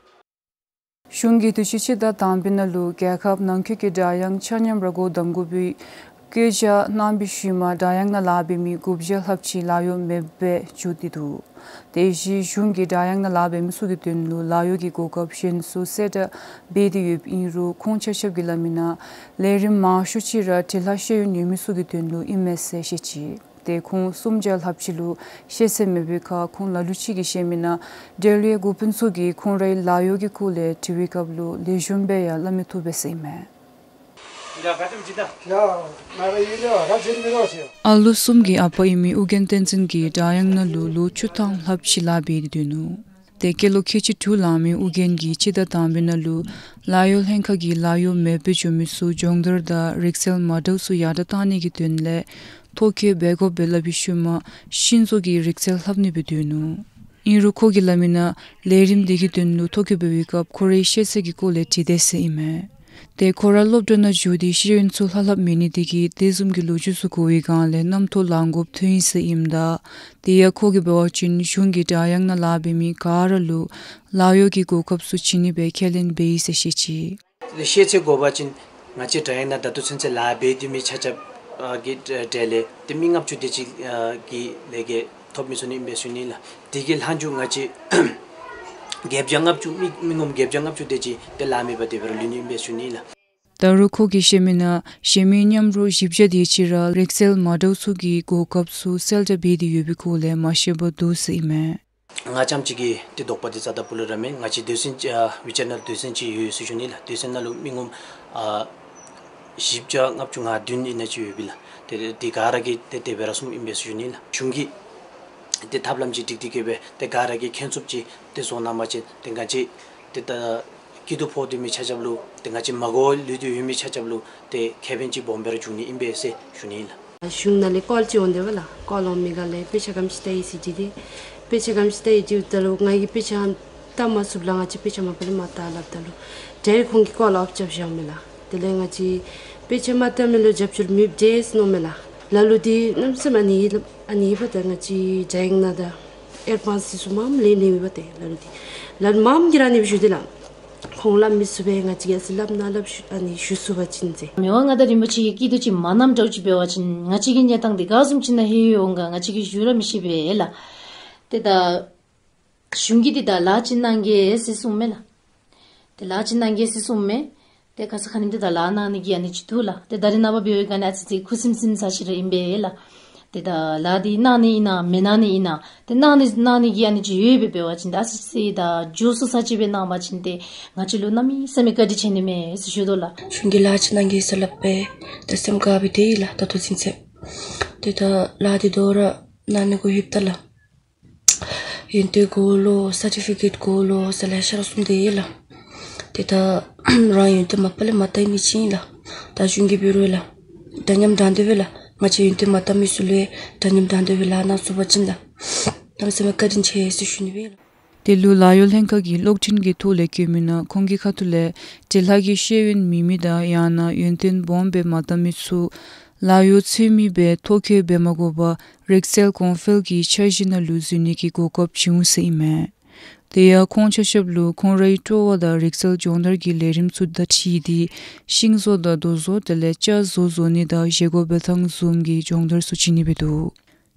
གཞུང་གིས་དུས་ཅི་སྤྱི་ཟླ་དང་པའི་ནང་ལུ་རྒྱལ་ཁབ་ནང་འཁོད་ཀྱི་སྒྲ་དབྱངས་ཆ་མཉམ་ར་སྒོ་བསྡམ་དགོ་པའི་བཀོད་རྒྱ་གནང་བའི་ཤུལ་མ་སྒྲ་དབྱངས་ནང་ལཱ་འབད་མི་དགུ་བརྒྱ་ལྷགཔ་ཅིག་ལཱ་གཡོག་མེདཔ་སྦེ་བཅུག་སྟེ་འདུག། དེ་བཞིན་གཞུང་གིས་སྒྲ་དབྱངས་ནང་ལཱ་འབད་མི་ཚུ་གི་དོན་ལུ་ལཱ་གཡོག་གི་གོ་སྐབས་གཞན་ཚུ་གསལ་བསྒྲགས་འབད་དེ་ཡོདཔ་ཨིན་རུང་ཁོང་ཆ་ཁྱབ་ཀྱིས་སླབ་མི་ནང་ལས་རིམ་མང་ཤོས་ཅིག་ར་འབྲི་ལྷག་ཤེས་ཡོན་ཡོད་མི་ཚུ་གི་དོན་ལུ་ཨིན་མས་ཟེར་བཤད་ཅི། ཏེ་ཁོང་སུམ་བརྒྱ་ལྷགཔ་ཅིག་ལུ་ཤེས་ཚད་མེད་པའི་ཁར་ཁོང་ལ་ལུ་ཅིག་གིས་བཤད་མི་ནང་འབྲེལ་ཡོད་འགོ་དཔོན་ཚུ་གིས་ཁོང་རའི་ལཱ་གཡོག་གི་སྐོར་ལས་དྲི་བའི་སྐབས་ལུ་ལེགས་ཤོམ་སྦེ་ཡང་སླབ་མི་ཐོབ་པས་ཟེར་ཨིན་མས། ཨ་ལོ་གསུམ་གྱི་ཨ་པ་ཨིན་མི་ཨོ་རྒྱན་བསྟན་འཛིན་གྱིས་སྒྲ་དབྱངས་ནང་ལུ་ལོ་བཅུ་ཐམ་ལྷགཔ་ཅིག་ལཱ་འབད་དེ་སྡོད་ནུག། ཏེ་སྐྱེས་ལོ་ཁལ་གཅིག་དྲུག་ལང་མི་ཨོ་རྒྱན་གྱིས་སྤྱི་ཟླ་དང་པའི་ནང་ལུ་ལཱ་གཡོག་ལྷན་ཁག་གི་ལཱ་གཡོག་མེདཔ་སྦེ་འགྱོ་མི་ཚུ་སྦྱོང་བརྡར་དང་རིག་རྩལ་མ་འདྲཝ་ཚུ་ཡར་དྲགས་གཏང་ནི་གི་དོན་ལས་ཐོ་བཀོད་འབད་དགོཔ་སྦེ་སླབ་པའི་ཤུལ་མ་ཤིང་བཟོ་གི་རིག་རྩལ་ལྷབ་ནི་སྦེ་སྡོད་ནུག། ཨིན་རུང་ཁོ་གིས་སླབ་མི་ནང་ལས་རིམ་འདི་གི་དོན་ལུ་ཐོ་བཀོད་འབད་བའི་སྐབས་ཁོ་རའི་ཤེས་ཚད་ཀྱི་སྐོར་ལས་དྲིས་དེས་ཟེར་ཨིན་མས། ཏེ་ཁོ་ར་སློབ་གྲྭ་ནང་འགྱོ་སྟེ་ཤེས་ཡོན་ཚུ་ལྷབ་ལྷབ་མེད་ནི་དེ་གིས་དེ་བཟུམ་གྱི་ལོ་རྒྱུས་ཚུ་གོ་བའི་སྒང་ལས་རྣམ་རྟོག་ལང་དགོཔ་ཐོན་ཡི་ཟེར་ཨིནམ་ད་དེ་ཡང་ཁོ་གིས་འབད་བ་ཅིན་གཞུང་གིས་སྒྲ་དབྱངས་ནང་ལཱ་འབད་མི་ག་ར་ལུ་ལཱ་གཡོག་གི་གོ་སྐབས་ཚུ་བྱིན་ནི་སྦེ་ཁས་ལེན་འབད་ཡི་ཟེར་བཤད་ཅི། ཤེས་ཚད་དགོ་པ་ཅིན་ང་བཅས་སྒྲ་དབྱངས་ནང་ད་ལྟོ་ཚུན་ཚོད་ལཱ་འབད་སྡོད་མི་ཆ་ཁྱབ་ཨ་གི་གྲས་ལས་ཏེ་མི་ལྔ་བཅུ་དེ་ཅིག་ཨ་གི་ལས་ཀ་ཐོབ་མི་ཚུགས་ནི་ཨིན་པས་ཞུ་ནི་ལགས། དེ་གི་ལྷག་རྒྱུ་ང་བཅས་བརྒྱད་བརྒྱ་ལྔ་བཅུ་མི་མི་ངོམ་བརྒྱད་བརྒྱ་ལྔ་བཅུ་དེ་ཅིག་ཏེ་ལཱ་མེད་པར་དེ་སྦེ་ར་ལུས་ནི་ཨིན་པས་ཞུ་ནི་ལགས། ད་རུང་ཁོ་གིས་བཤད་མི་ནང་གཞན་མི་མཉམ་རོགས་བཞི་བརྒྱ་དེ་ཅིག་ར་རིག་རྩལ་མ་འདྲཝ་ཚུ་གི་གོ་སྐབས་ཚུ་གསལ་བསྒྲགས་འབད་དེ་ཡོད་པའི་སྐོར་ལས་མ་ཤེསཔ་འདུག་ཟེར་ཨིན་མས། ང་རྐྱངམ་གཅིག་གིས་ཏེ་དོགས་པ་འདི་རྩ་དང་སྤུ་ལས་ར་མེན། ང་བཅས་སྡེ་ཚན་ཨ་བི་ཅར་ནང་སྡེ་ཚན་ཅིག་ཡོད་ཟེར་ཞུ་ནི་ལགས། སྡེ་ཚན་ནང་ལུ་མི་ངོམ་ཨ་བཞི་བརྒྱ་ལྔ་བཅུ་ང་བདུན་ཨིན་ན་ཅིག་ཡོད་པས་ལགས། ཏེ་དེ་ག་ར་གིས་ཏེ་དེ་སྦེ་ར་གསུངམ་ཨིན་པས་ཟེར་ཞུ་ནི་ལགས། གཞུང་གིས་ཏེ་ཐབས་ལམ་ཅིག་སྒྲིག་སྟེ་གི་སྦེ་ཏེ་ག་ར་གིས་མཁྱེན་ཚུགསཔ་ཅིག་ཏེ་བཟོ་གནང་པ་ཅིན་ཏེ་ང་བཅས་ཏེ་ད་སྐྱིད་སྡུག་ཕོག་སྡོད་མི་ཆ་ཁྱབ་ལུ་ཏེ་ང་བཅས་མ་གོ་ལུས་ཏེ་ཡོད་མི་ཆ་ཁྱབ་ལུ་ཏེ་ཁེ་ཕན་ཅིག་སྦོམ་སྦེ་ར་འབྱུང་ནི་ཨིན་པས་ཟེར་ཞུ་ནི་ཨིན་ལགས། གཞུང་ནང་ལས་ཀོལ་ཅིག་འོང་དེས་པ་ལགས། ཀོལ་འོང་མི་སྒང་ལས་དཔེ་ཆ་ག་དེམ་ཅིག་ལྟ་ཡི་ཟེར་དྲིས་ཏེ་དཔེ་ཆ་ག་དེམ་ཅིག་ལྟ་ཡི་ཟེརཝ་ད་ལུ་ང་གིས་དཔེ་ཆ་བལྟ་མ་ཚུགསཔ་ལས་ང་བཅས་དཔེ་ཆ་མ་པ་ལས་མ་བལྟ་སླབ་ད་ལུ་ཌའི་རེཀཊ་ཁོང་གིས་ཀོལ་ཨོཕ་རྐྱབ་བཞགཔ་མས་ལགས། དེ་ལས་ང་བཅས་དཔེ་ཆ་མ་བལྟ་མི་ལུ་རྒྱབ་སྐྱོར་མེདཔ་འདྲས་མནོཝ་མས་ལགས། ལ་ལུ་འདི་གནམ་མེད་ས་མེད་ཨ་ནི་ཨ་ནི་ཨིན་པས། ད་ང་བཅས་སྒྲ་དབྱངས་ནང་ད་ཨེཌ་བཱནསི་འདི་ཚུ་མངམ་ལེན་ལེནམ་ཨིན་པས། ཏེ་ལ་ལུ་འདི་ལ་ལུ་མངམ་གིས་ར་ཨ་ནི་སྦེ་ཞུ་དེས་ལགས། ཁོང་སླབ་མི་ཚུགས་པས། ང་བཅས་ཀྱིས་ཨ་ཙི་སླབ་ནཱ་སླབ་ཞུ་ཨ་ནི་ཞུ་ཚུགས་པ་ཅིན་ཟེར། མི་དབང་མངའ་བདག་རིན་པོ་ཆེ་གི་སྐྱིད་སྡུག་ཅིག་མ་གནངམ་འདྲཝ་ཅིག་འབད་བ་ཅིན་ང་བཅས་ཀྱི་གནས་སྟངས་འདི་ག་བཟུམ་ཅིག་ནང་ལྷོད་འོང་ག་ང་བཅས་ཀྱིས་ཞུ་ར་མི་ཤེས་པས་ལགས། ཏེ་ད་གཞུང་གིས་འདི་ད་ལཱ་ཅིག་གནང་གེ་ཟེར་གསུངམ་མས་ལགས། ཏེ་ལཱ་ཅིག་གནང་གེ་ཟེར་གསུངམ་མས། ཏེ་ཁ་ཙ་ཁ་ཉིནམ་ཏེ་ད་ལཱ་གནང་ནི་གི་ཨ་ནི་ཅིག་འདུག་ལགས། ཏེ་ད་རིས་ནངས་པ་འབད་བའི་སྒང་ནི་ཨ་ཙི་ཅིག་ཁུ་སིམ་སིམ་ས་ཅིག་ར་ཨིན་པས་ལགས། ཏེ་ད་ལཱ་འདི་གནང་ནི་ཨིན་ན་མེན་ན་ནི་ཨིན་ན། ཏེ་གནང་ནི་གནང་ནི་གི་ཨ་ནི་ཅིག་ཡོད་པས། འབད་བ་ཅིན་ཏེ་ཨ་ཙི་ཅིག་ད་མགྱོགས་སུ་ས་ཅིག་སྦེ་གནང་བ་ཅིན་ཏེ་ང་བཅས་ལུ་གནམ་མེད་ས་མེད་བཀའ་དྲིན་ཆེ་ནི་མས་ཟེར་ཞུ་དོ་ལགས། གཞུང་གིས་ལཱ་ཅིག་གནང་གེ་ཟེར་སླབ་སྦེ་ད་སེམས་དགའ་སྦེ་སྡོད་ཡི་ལགས། ད་ལྟོ་ཚུན་ཚོད། ཏེ་ད་ལཱ་འདི་དོ་རུང་གནང་ནི་གུ་ལྷོདཔ་ད་ལགས། ཡོན་ཏན་དགོ་ལོ་སར་ཊི་ཕི་ཀེཊ་དགོ་ལོ་ཟེར་ལེ་ཤ་ར་གསུངས་ཏེ་ཡོད་ལགས། ཏེ་ད་རང་ཡོན་ཏན་མ་པ་ལས་མ་བལྟ་མི་ཅིག་ཨིན་ལགས། ད་གཞུང་གིས་འབད་རུང་ལགས། འདྲ་མཉམ་འདྲ་འདོད་སྦེ་ལགས། ང་བཅས་ཡོན་ཏན་མ་བལྟ་མི་ཚུ་ལུ་འདྲ་མཉམ་འདྲ་འདོད་སྦེ་ལཱ་གནང་ཚུགས་པ་ཅིན་ལགས། གནམ་མེད་ས་མེད་བཀའ་དྲིན་ཆེ་ཟེར་ཞུ་ནི་སྦེ་ལགས། དེ་ལུ་ལཱ་གཡོག་ལྷན་ཁག་གི་གློག་འཕྲིན་གྱི་ཐོག་ལས་བཀོད་མི་ནང་ཁོང་གི་ཁ་ཐུག་ལས་འབྲེལ་ལྷག་གི་ཤེས་ཡོན་མེད་མི་དང་ཡང་ན་ཡོན་ཏན་སྦོམ་སྦེ་མ་བལྟ་མི་ཚུ་ལཱ་གཡོག་འཚོལ་མི་སྦེ་ཐོ་བཀོད་འབད་མ་དགོ་པར་རིག་རྩལ་གོང་འཕེལ་གྱི་འཆར་གཞི་ནང་ལུ་འཛུལ་ནི་གི་གོ་སྐབས་བྱུང་ཟེར་ཨིན་མས། དེ་ཡང་ཁོང་ཆ་ཁྱབ་ལུ་ཁོང་རའི་སྤྲོ་བ་དང་རིག་རྩལ་སྦྱོང་བརྡར་གྱི་ལས་རིམ་ཚུ་དང་འཁྲིལ་ཏེ་ཤིང་བཟོ་དང་རྡོ་བཟོ་དེ་ལས་ལྕགས་བཟོ་བཟོ་ནི་དང་བཞེས་སྒོ་འབད་ཐངས་བཟུམ་གྱི་སྦྱོང་བརྡར་ཚུ་བྱིན་ནི་སྦེ་འདུག།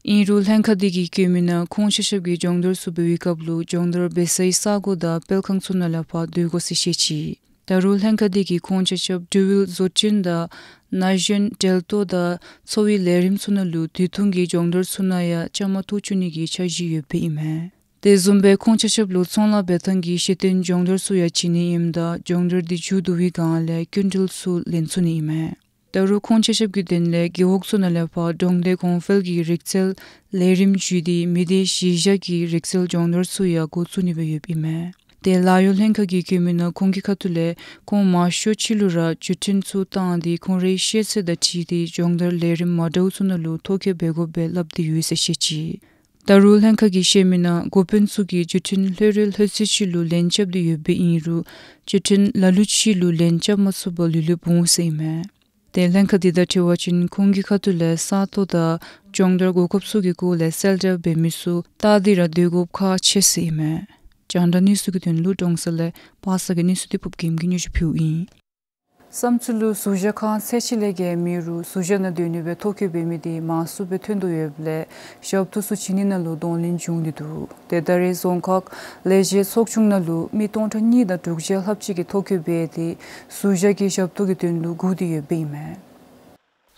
ཨིན་རུང་ལྷན་ཁག་དེ་གིས་བཀོད་མི་ནང་ཁོང་ཆ་ཁྱབ་ཀྱིས་སྦྱོང་བརྡར་ཚུ་འབད་བའི་སྐབས་ལུ་སྦྱོང་བརྡར་འབད་སའི་ས་གོ་དང་སྤེལ་ཁང་ཚུ་ནང་ལས་ཕར་སྡོད་དགོ་ཟེར་བཤད་ཅི། ད་རུང་ལྷན་ཁག་དེ་གིས་ཁོང་ཆ་ཁྱབ་འགྲུལ་བཞུད་བཟོ་སྐྲུན་དང་ན་གཞོན་འབྲེལ་གཏོགས་དང་འཚོ་བའི་ལས་རིམ་ཚུ་ནང་ལུ་དུས་ཐུང་གི་སྦྱོང་བརྡར་ཚུ་ནང་ཡང་བཅའ་མར་གཏོགས་བཅུག་ནི་གི་འཆར་གཞི་ཡོདཔ་ཨིན་མས། དེ་བཟུམ་སྦེ་ཁོང་ཆ་ཁྱབ་ལུ་ཚོང་ལཱ་འབད་ཐངས་ཀྱི་ཤེས་སྟོན་སྦྱོང་བརྡར་ཚུ་ཡང་བྱིན་ནི་ཨིནམ་ད་སྦྱོང་བརྡར་འདི་མཇུག་བསྡུ་བའི་སྒང་ལས་སྐྱིན་འགྲུལ་ཚུ་ལེན་ཚུགས་ནི་ཨིན་མས། ད་རུང་ཁོང་ཆ་ཁྱབ་ཀྱི་དོན་ལས་རྒེད་འོག་ཚུ་ནང་ལས་ཕར་གྲོང་སྡེ་གོང་འཕེལ་གྱི་རིག་རྩལ་ལས་རིམ་བརྒྱུད་དེ་མི་སྡེ་གཞིར་བཞག་གི་རིག་རྩལ་སྦྱོང་བརྡར་ཚུ་ཡང་འགོ་བཙུགས་ནི་སྦེ་ཡོདཔ་ཨིན་མས། དེ་ལཱ་གཡོག་ལྷན་ཁག་གིས་བཀོད་མི་ནང་ཁོང་གི་ཁ་ཐུག་ལས་ཁོང་མང་ཤོས་ཅིག་ལུ་ར་བརྒྱུད་འཕྲིན་ཚུ་བཏང་སྟེ་ཁོང་རའི་ཤེས་ཚད་དང་འཁྲིལ་ཏེ་སྦྱོང་བརྡར་ལས་རིམ་མ་འདྲཝ་ཚུ་ནང་ལུ་ཐོ་བཀོད་འབད་དགོཔ་སྦེ་སླབ་སྟེ་ཡོད་ཟེར་བཤད་ཅི། ད་རུང་ལྷན་ཁག་གིས་བཤད་མི་ནང་འགོ་དཔོན་ཚུ་གིས་བརྒྱུད་འཕྲིན་ལྷོད་རེ་ལྷོད་ཚེ་ཅིག་ལུ་ལན་རྐྱབ་སྟེ་ཡོདཔ་སྦེ་ཨིན་རུང་བརྒྱུད་འཕྲིན་ལ་ལུ་ཅིག་ལུ་ལན་རྐྱབ་མ་ཚུགས་པར་ལུས་ལུས་འོང་ཟེར་ཨིན་མས། དེ་ལྷན་ཁག་དེ་དང་འཁྲིལ་བ་ཅིན་ཁོང་གི་ཁ་ཐུག་ལས་ས་སྟོང་དང་སྦྱོང་བརྡར་གོ་སྐབས་ཚུ་གི་སྐོར་ལས་གསལ་བསྒྲགས་འབད་མི་ཚུ་བལྟ་སྟེ་ར་སྡོད་དགོཔ་ཁག་ཆེ་ཟེར་ཨིན་མས། རྒྱང་བསྒྲགས་གནས་ཚུལ་གྱི་དོན་ལུ་ཀྲོང་གསར་ལས་པ་སངས་གི་གནས་ཚུལ་འདི་ཕུརབ་རྒྱལམ་གྱིས་སྙན་ཞུ་ཕུལཝ་ཨིན། བསམ་ཚུལ་ལུ་ཟུར་བཞག་ཁང་ཚད་ཅིག་ལས་བརྒལ་མེད་རུང་ཟུར་བཞག་ནང་སྡོད་ནི་སྦེ་ཐོ་བཀོད་འབད་མི་དེ་མང་སུ་སྦེ་ཐོན་དོ་ཡོདཔ་ལས་ཞབས་ཏོག་ཚུ་བྱིན་ནི་ནང་ལུ་གདོང་ལེན་བྱུང་སྟེ་འདུག། ཏེ་ད་རེས་རྫོང་ཁག་ལས་བྱེད་ཚོགས་ཆུང་ནང་ལུ་མི་སྟོང་ཕྲག་གཉིས་དང་དྲུག་བརྒྱ་ལྷགཔ་ཅིག་གིས་ཐོ་བཀོད་འབད་དེ་ཟུར་བཞག་གི་ཞབས་ཏོག་གི་དོན་ལུ་སྒུག་སྟེ་ཡོདཔ་ཨིན་མས།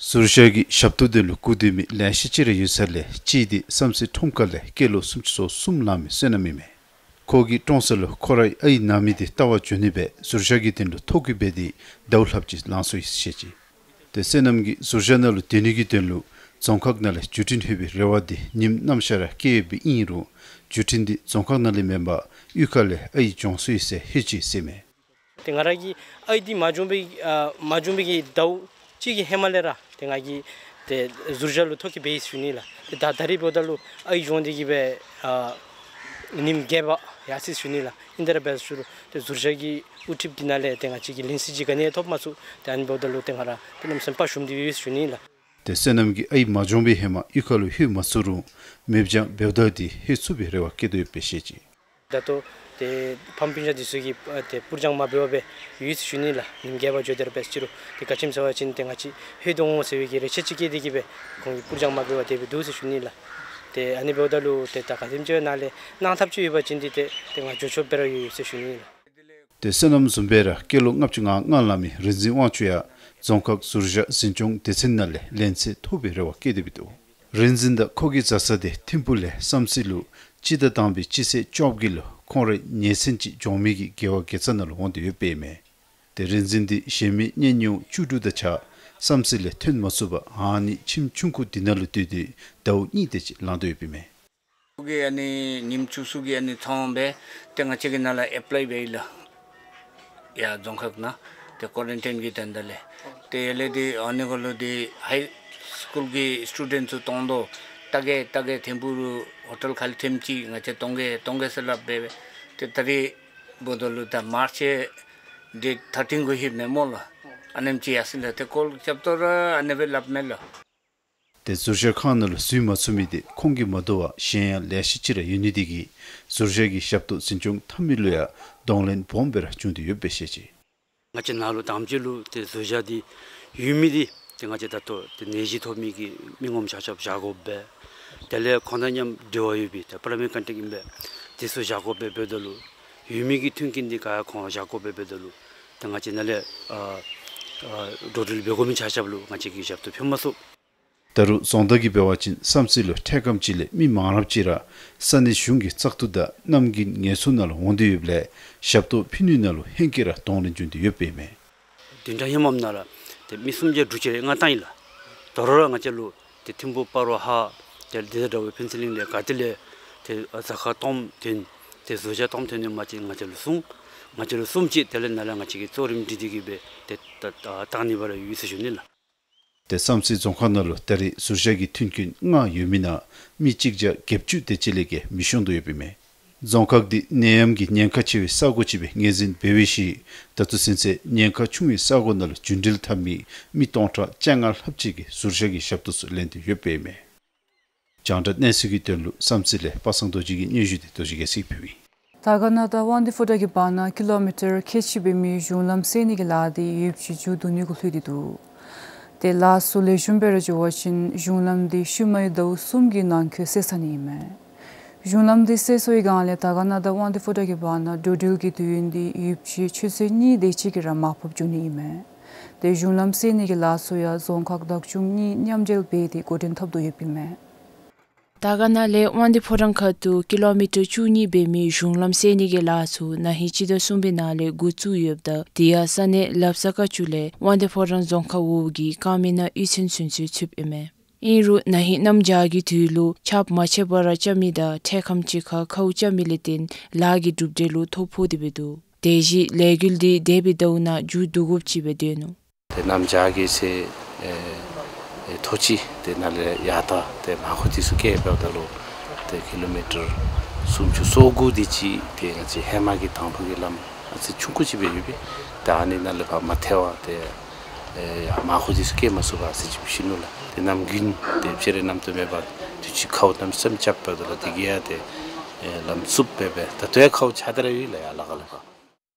ཟུར་བཞག་གི་ཞབས་ཏོག་དོན་ལུ་སྒུག་སྡོད་མི་ལེ་ཤ་ཅིག་ར་ཡོད་ས་ལས་གཅིག་འདི་བསམ་རྩེ་ཁྲོམ་ཁ་ལས་སྐྱེས་ལོ་སུམ་ཅུ་སོ་གསུམ་ལང་མི་བསོད་ནམས་ཨིན་མས། ཁོ་གིས་ཀྲོང་གསར་ལུ་ཁོ་རའི་ཨའི་ན་མི་དེ་བལྟ་བར་འགྱོ་ནི་སྦེ་ཟུར་བཞག་གི་དོན་ལུ་ཐོ་བཀོད་འབད་དེ་ཟླཝ་ལྷགཔ་ཅིག་ལང་སོ་ཡི་ཟེར་བཤད་ཅི། ཏེ་བསོད་ནམས་ཀྱིས་ཟུར་བཞག་ནང་ལུ་སྡོད་ནི་གི་དོན་ལུ་རྫོང་ཁག་ནང་ལས་བརྒྱུད་འཕྲིན་ལྷོད་པའི་རེ་བ་འདི་ཉིནམ་གནམ་ཤར་ར་བསྐྱལ་ཡོདཔ་ཨིན་རུང་བརྒྱུད་འཕྲིན་འདི་རྫོང་ཁག་ནང་ལས་མེན་པར་གཡུས་ཁ་ལས་ཨའི་འགྱོ་སོ་ཡི་ཟེར་ལྷོད་ཅི་ཟེར་མས། ཏེ་ང་ར་གི་ཨའི་འདི་མ་འགྱོ་བའི་ཨ་མ་འགྱོ་བའི་གི་ཟླཝ་གཅིག་གི་ཧེ་མ་ལས་ར་ཏེ་ང་གིས་ཏེ་ཟུར་བཞག་ལུ་ཐོ་བཀོད་འབད་ཡི་ཟེར་ཞུ་ནི་ལགས། ཏེ་ད་ད་རིས་འབདཝ་ད་ལུ་ཨའི་འགྱོ་སྟེ་གི་སྦེ་ཨ་ཉིནམ་བརྒྱད་པ་ཡར་སོ་ཡི་ཟེར་ཞུ་ནི་ལགས། ཨིན་ཏེ་ར་འབད་ཞུ་རུང་ཏེ་ཟུར་བཞག་གི་དབུ་ཁྲིདཔ་གི་ནང་ལས་ཏེ་ང་བཅས་ཀྱིས་ལན་གསལ་ཅིག་ག་ནི་ཡང་ཐོབ་མ་ཚུགས། ཏེ་ཨ་ནི་འབདཝ་ད་ལུ་ཏེ་ང་ར་ཏེ་གནམ་མེད་ས་མེད་དཔའ་ཞུམ་སྟེ་ཡོད་ཟེར་ཞུ་ནི་ལགས། ཏེ་བསོད་ནམས་ཀྱིས་ཨའི་མ་འགྱོ་བའི་ཧེ་མ་གཡུས་ཁ་ལུ་ལྷོད་མ་ཚུགས་རུང་མེ་སྦྱང་འབདཝ་ད་འདི་ལྷོད་ཚུགས་པའི་རེ་བ་བསྐྱེད་དོ་ཡོདཔ་སྦེ་བཤད་ཅི། ད་ལྟོ་ཏེ་ཕམ་སྤུན་ཆ་འདི་ཚུ་གིས་ཨ་ཏེ་སྤུར་སྦྱང་མ་འབད་བར་སྦེ་ཡོད་ཟེར་ཞུ་ནི་ལགས། ཉིནམ་བརྒྱད་པ་འགྱོ་སྟེ་ར་འབད་ཅི་རུང་ཏེ་ག་ཅི་སྨོ་ཟེར་བ་ཅིན་ཏེ་ང་བཅས་ལྷོད་དོ་འོང་ཟེར་བའི་གི་རེ་ཆེ་ཅིག་བསྐྱེད་དེ་གི་སྦེ་ཁོང་གིས་སྤུར་སྦྱང་མ་འབད་བར་དེ་སྦེ་འདུག་ཟེར་ཞུ་ནི་ལགས། ཏེ་ཨ་ནི་འབདཝ་ད་ལུ་ཏེ་ད་ག་དེམ་ཅིག་ནཱ་ལས་གནང་ཐབས་ཅིག་ཡོད་པ་ཅིན་འདི་ཏེ་ཏེ་ང་འགྱོ་ཆོགཔ་སྦེ་ར་ཡོད་ཡོད་ཟེར་ཞུ་ནི་ལགས། ཏེ་བསོད་ནམས་བཟུམ་སྦེ་ར་སྐྱེས་ལོ་ལྔ་བཅུ་ང་ལྔ་ལང་མི་རིག་འཛིན་དབང་ཕྱུག་ཡང་རྫོང་ཁག་ཟུར་བཞག་འཛིན་སྐྱོང་སྡེ་ཚན་ནང་ལས་ལན་ཚད་མཐོ་བའི་རེ་བ་བསྐྱེད་དེ་སྦེ་འདུག། རིག་འཛིན་དང་ཁོ་གི་བཟའ་ཚང་དེ་ཐིམ་ཕུག་ལས་བསམ་རྩེ་ལུ་སྤྱི་ཟླ་དང་པའི་སྤྱི་ཚེས་བཅོ་བརྒྱད་ལུ་ཁོང་རའི་ཉེ་ཚན་ཅིག་གྱོང་མེད་ཀྱི་དགེ་བ་དགེ་རྩ་ནང་ལུ་འོང་སྟེ་ཡོདཔ་ཨིན་མས། ཏེ་རིག་འཛིན་འདི་གཞན་མི་གཉེན་ཉེཝ་བཅུ་དྲུག་དང་གཅིག་ཁར་བསམ་རྩེ་ལས་ཐོན་མ་ཚུགས་པར་ཨ་ནི་ཁྱིམ་ཆུང་ཀུ་འདི་ནང་ལུ་སྡོད་དེ་ཟླཝ་གཉིས་དེ་ཅིག་ལང་སྡོད་ཡོདཔ་ཨིན་མས། ཁོ་གིས་ཨ་ནི་ཉིནམ་བཅུ་གསུམ་གྱི་ཨ་ནི་ཚང་སྦེ་ཏེ་ང་བཅས་ཀྱི་ནང་ལུ་ཨེཔ་ལའི་འབད་ཡི་ལགས། ཡར་རྫོང་ཁག་ནང་ཏེ་ཀོ་རེན་ཊིན་གྱི་དོན་དག་ལས་ཏེ་ཡར་ལས་ཏེ་ཨ་ནི་གུ་ལུ་ཏེ་ཧའི་སི་ཀུལ་གྱི་སི་ཊུ་ཌེནཊ་ཚུ་གཏང་དོ། ད་གེ་ད་གེ་ཐིམ་ཕུག་ལུ་ཧོ་ཊེལ་ཁ་ལས་ཐེངས་ཅིག་ང་བཅས་གཏང་གེ་གཏང་གེ་ཟེར་སླབ་སྦེ་ཏེ་ད་རིས་འབདཝ་ད་ལུ་ད་མཱརཅ་ཌེཊ་ཐར་ཊིན་གུ་ལྷོདཔ་མས་སྨོ་ལགས། ཨ་ནེམ་ཅིག་ཡར་སོ་ཡི་ལགས། ཏེ་ཀོལ་རྐྱབ་ད་ར་ཨ་ནི་སྦེ་སླབ་མས་ལགས། ཏེ་ཟུར་བཞག་ཁང་ནང་ལུ་འཛུལ་མ་ཚུགས་མི་དེ་ཁོང་གིས་མ་དོ་བར་གཞན་ཡང་ལེ་ཤ་ཅིག་ར་ཡོད་ནི་དེ་གིས་ཟུར་བཞག་གི་ཞབས་ཏོག་འཛིན་སྐྱོང་འཐབ་མི་ལུ་ཡང་གདོང་ལེན་སྦོམ་སྦེ་ར་བྱུང་སྟེ་ཡོདཔ་སྦེ་བཤད་ཅི། ང་བཅས་ནཱ་ལུ་དང་པ་ཅིག་ལུ་ཏེ་ཟུར་བཞག་འདི་ཡོད་མི་འདི་ཏེ་ང་བཅས་ད་ལྟོ་ཏེ་ནད་གཞི་ཐོབ་མི་གི་མི་ངོམ་ཆ་ཁྱབ་བཞག་དགོཔ་སྦེ་དེ་ལས་ཁོང་དང་མཉམ་འབྲེལ་བ་ཡོད་པའི་ཏེ་པ་རའི་མེ་རི་ཀོན་ཊེཀཊ་ཨིན་པས། དེ་ཚུ་བཞག་དགོཔ་སྦེ་འབདཝ་ད་ལུ་ཡོད་མི་གི་མཐུན་རྐྱེན་འདི་ག་ཡང་ཁོང་བཞག་དགོཔ་སྦེ་འབདཝ་ད་ལུ་ ང་བཅས་ནཱ་ལས་ཨ་ཨ་འགྲོ་འགྲུལ་འབད་དགོ་མི་ཆ་ཁྱབ་ལུ་ང་བཅས་ཀྱིས་ཞབས་ཏོག་ཕུལ་མ་ཚུགས། ད་རུང་རྫོང་བདག་གིས་འབད་བ་ཅིན་བསམ་རྩེ་ལུ་འཕྲལ་ཁམས་ཅིག་ལས་མི་མང་རབས་ཅིག་ར་ས་གནས་གཞུང་གི་བཙག་འཐུ་དང་གནམ་དགུན་ངལ་གསོ་ནང་ལུ་འོང་སྟེ་ཡོདཔ་ལས་ཞབས་ཏོག་ཕུལ་ནི་ནང་ལུ་ཧེང་སྐལ་ར་གཏོང་རིན་བྱུང་སྟེ་ཡོདཔ་ཨིན་མས། བདུན་ཕྲག་ཧེ་མ་ནང་ལུ་ཏེ་མི་སུམ་བརྒྱ་དྲུག་ཅུ་རེ་ལྔ་བཏང་ཡི་ལགས། ད་རུང་ར་ང་བཅས་ལུ་ཏེ་ཐིམ་ཕུག་སྤ་རོ་ཧཱ་ཏེ་དེ་དང་འདྲ་བའི་ཕུན་ཚོགས་གླིང་ལས་ག་ཏེ་ལས་ཏེ་ཨ་གཟའ་སྐར་སྟོངམ་ཐོན་ཏེ་ཟུར་བཞག་སྟོངམ་ཐོན་ནི་མ་གཅིག་ང་བཅས་ལུ་གསུངས། ང་བཅས་ལུ་གསུངམ་ཅིག་དེ་ལས་ནཱ་ལས་ང་བཅས་ཀྱིས་གཙོ་རིམ་སྒྲིག་སྟེ་གིས་སྦེ་ཏེ་ད་ད་བཏང་ནི་སྦེ་ར་ཡོད་ཟེར་ཞུ་ནི་ལགས། ཏེ་བསམ་རྩེ་རྫོང་ཁག་ནང་ལུ་ད་རེས་ཟུར་བཞག་གི་མཐུན་རྐྱེན་མངགས་ཡོད་མི་ནང་མི་གཅིག་བརྒྱ་བརྒྱད་ཅུ་དེ་ཅིག་ལས་བརྒལ་མི་ཤོང་དོ་ཡོདཔ་ཨིན་མས། རྫོང་ཁག་འདི་ནད་ཡམས་ཀྱི་ཉེན་ཁ་ཆེ་བའི་ས་གོ་ཅིག་སྦེ་ངོས་འཛིན་འབད་བའི་ཤུལ་ད་ལྟོ་ཚུན་ཚོད་ཉེན་ཁ་ཆུང་བའི་ས་གོ་ནང་ལུ་རྒྱུན་འགྲུལ་འཐབ་མི་མི་སྟོང་ཕྲག་བཅོ་ལྔ་ལྷགཔ་ཅིག་གིས་ཟུར་བཞག་གི་ཞབས་ཏོག་ཚུ་ལེན་ཏེ་ཡོདཔ་ཨིན་མས། རྒྱང་བསྒྲགས་གནས་ཚུལ་གྱི་དོན་ལུ་བསམ་རྩེ་ལས་པ་སངས་རྡོ་རྗེ་གི་སྙན་ཞུ་འདི་རྡོ་རྗེ་རྒྱལ་མཚན་གྱིས་ཕུལཝ་ཨིན། དར་དཀར་ན་དང་དབང་འདུས་ཕོ་བྲང་གི་བར་ན་ཀི་ལོ་མི་ཊར་ཁལ་གཅིག་འབད་མི་གཞུང་ལམ་བསལ་ནི་གི་ལཱ་འདི་ཡོདཔ་ཅིག་མཇུག་བསྡུ་ནི་གུ་ལྷོད་དེ་འདུག། ཏེ་ལཱ་ཚུ་ལེགས་ཤོམ་སྦེ་ར་འགྱོ་བ་ཅིན་གཞུང་ལམ་འདི་ཤུལ་མའི་ཟླཝ་གསུམ་གྱི་ནང་འཁོད་བསལ་ཚར་ནི་ཨིན་མས། གཞུང་ལམ་འདི་བསལ་སོང་བའི་སྒང་ལས་དར་དཀར་ན་དང་དབང་འདུས་ཕོ་བྲང་གི་བར་ན་འགྲོ་འགྲུལ་གྱི་དུས་ཡུན་འདི་ཡོདཔ་ཅིག་ཆུ་ཚོད་གཉིས་དེ་ཅིག་གིས་ར་མར་ཕབ་འགྱོ་ནི་ཨིན་མས། ཏེ་གཞུང་ལམ་བསལ་ནི་གི་ལཱ་ཚུ་ཡང་རྫོང་ཁག་བདག་སྐྱོང་གཉིས་མཉམ་འབྲེལ་འབད་དེ་འགོ་འདྲེན་འཐབ་དོ་ཡོདཔ་ཨིན་མས། དར་དཀར་ན་ལས་དབང་འདུས་ཕོ་བྲང་ཁ་ཐུག་ཀི་ལོ་མི་ཊར་བཅུ་གཉིས་འབད་མི་གཞུང་ལམ་བསལ་ནི་གི་ལཱ་ཚུ་ན་ཧིང་སྤྱི་ཟླ་གསུམ་པའི་ནང་ལས་འགོ་བཙུགས་ཡོདཔ་ད་དེ་ཡང་ས་གནས་ལབ་ས་ཀ་ཅུ་ལས་དབང་འདུས་ཕོ་བྲང་རྫོང་ཁག་འོག་གི་ཀ་མི་ན་གཡུས་ཚན་ཚུན་ཚོད་ཚུདཔ་ཨིན་མས། ཨིན་རུང་ན་ཧིང་གནམ་བྱཱར་གྱི་དུས་ལུ་ཆརཔ་མ་ཆད་པར་རྐྱབ་མི་དང་འཕྲལ་ཁམས་ཅིག་ཁར་ཁཝ་རྐྱབ་མི་ལས་བརྟེན་ལཱ་གི་གྲུབ་འབྲས་ལུ་ཐོ་ཕོག་སྟེ་སྦེ་འདུག། དེ་བཞིན་ལས་འགུལ་འདི་འདས་པའི་ཟླཝ་ནང་མཇུག་བསྡུ་དགོཔ་ཅིག་སྦེ་སྡོད་ནུག། ཏེ་གནམ་བྱཱར་གྱི་ཚེ་ཨེ་ཨེ་ཐོག་ཅིག་ཏེ་ནཱ་ལས་ཡར་ད་ཏེ་མར་ཁུ་འདི་ཚུ་བཀལ་འབདཝ་ད་ལུ་ཏེ་ཀི་ལོ་མི་ཊར་སུམ་ཅུ་སོ་དགུ་དེ་ཅིག་ཏེ་ང་བཅས་ཧེ་མ་གི་དང་ཕུ་གི་ལམ་ཨ་ཙི་ཆུང་ཀུ་ཅིག་སྦེ་ཡོད་པས། ད་ཨ་ནི་ནཱ་ལས་ཕར་མ་ཐལ་བར་ཏེ་ཨེ་ཡར་མར་ཁུ་འདི་ཚུ་བཀལ་མ་ཚུགས་པར་ཨ་ཙི་ཅིག་ཞིནམ་ལས་ཏེ་གནམ་དགུན་ཏེ་ཕྱི་རུ་གནམ་དུ་མེད་པར་དུས་ཅི་ཁཝ་གནམ་མེད་ས་མེད་རྐྱབ་འབདཝ་ད་ལུ་དེ་གིས་ཡང་ཏེ་ཨེ་ལམ་བསུབ་སྦེ་སྦེ་ད་ལྟོ་ཡང་ཁཝ་ཆགས་ཏེ་ར་ཡོད་ལགས། ཡར་ལ་ཁ་ལས་ཕར།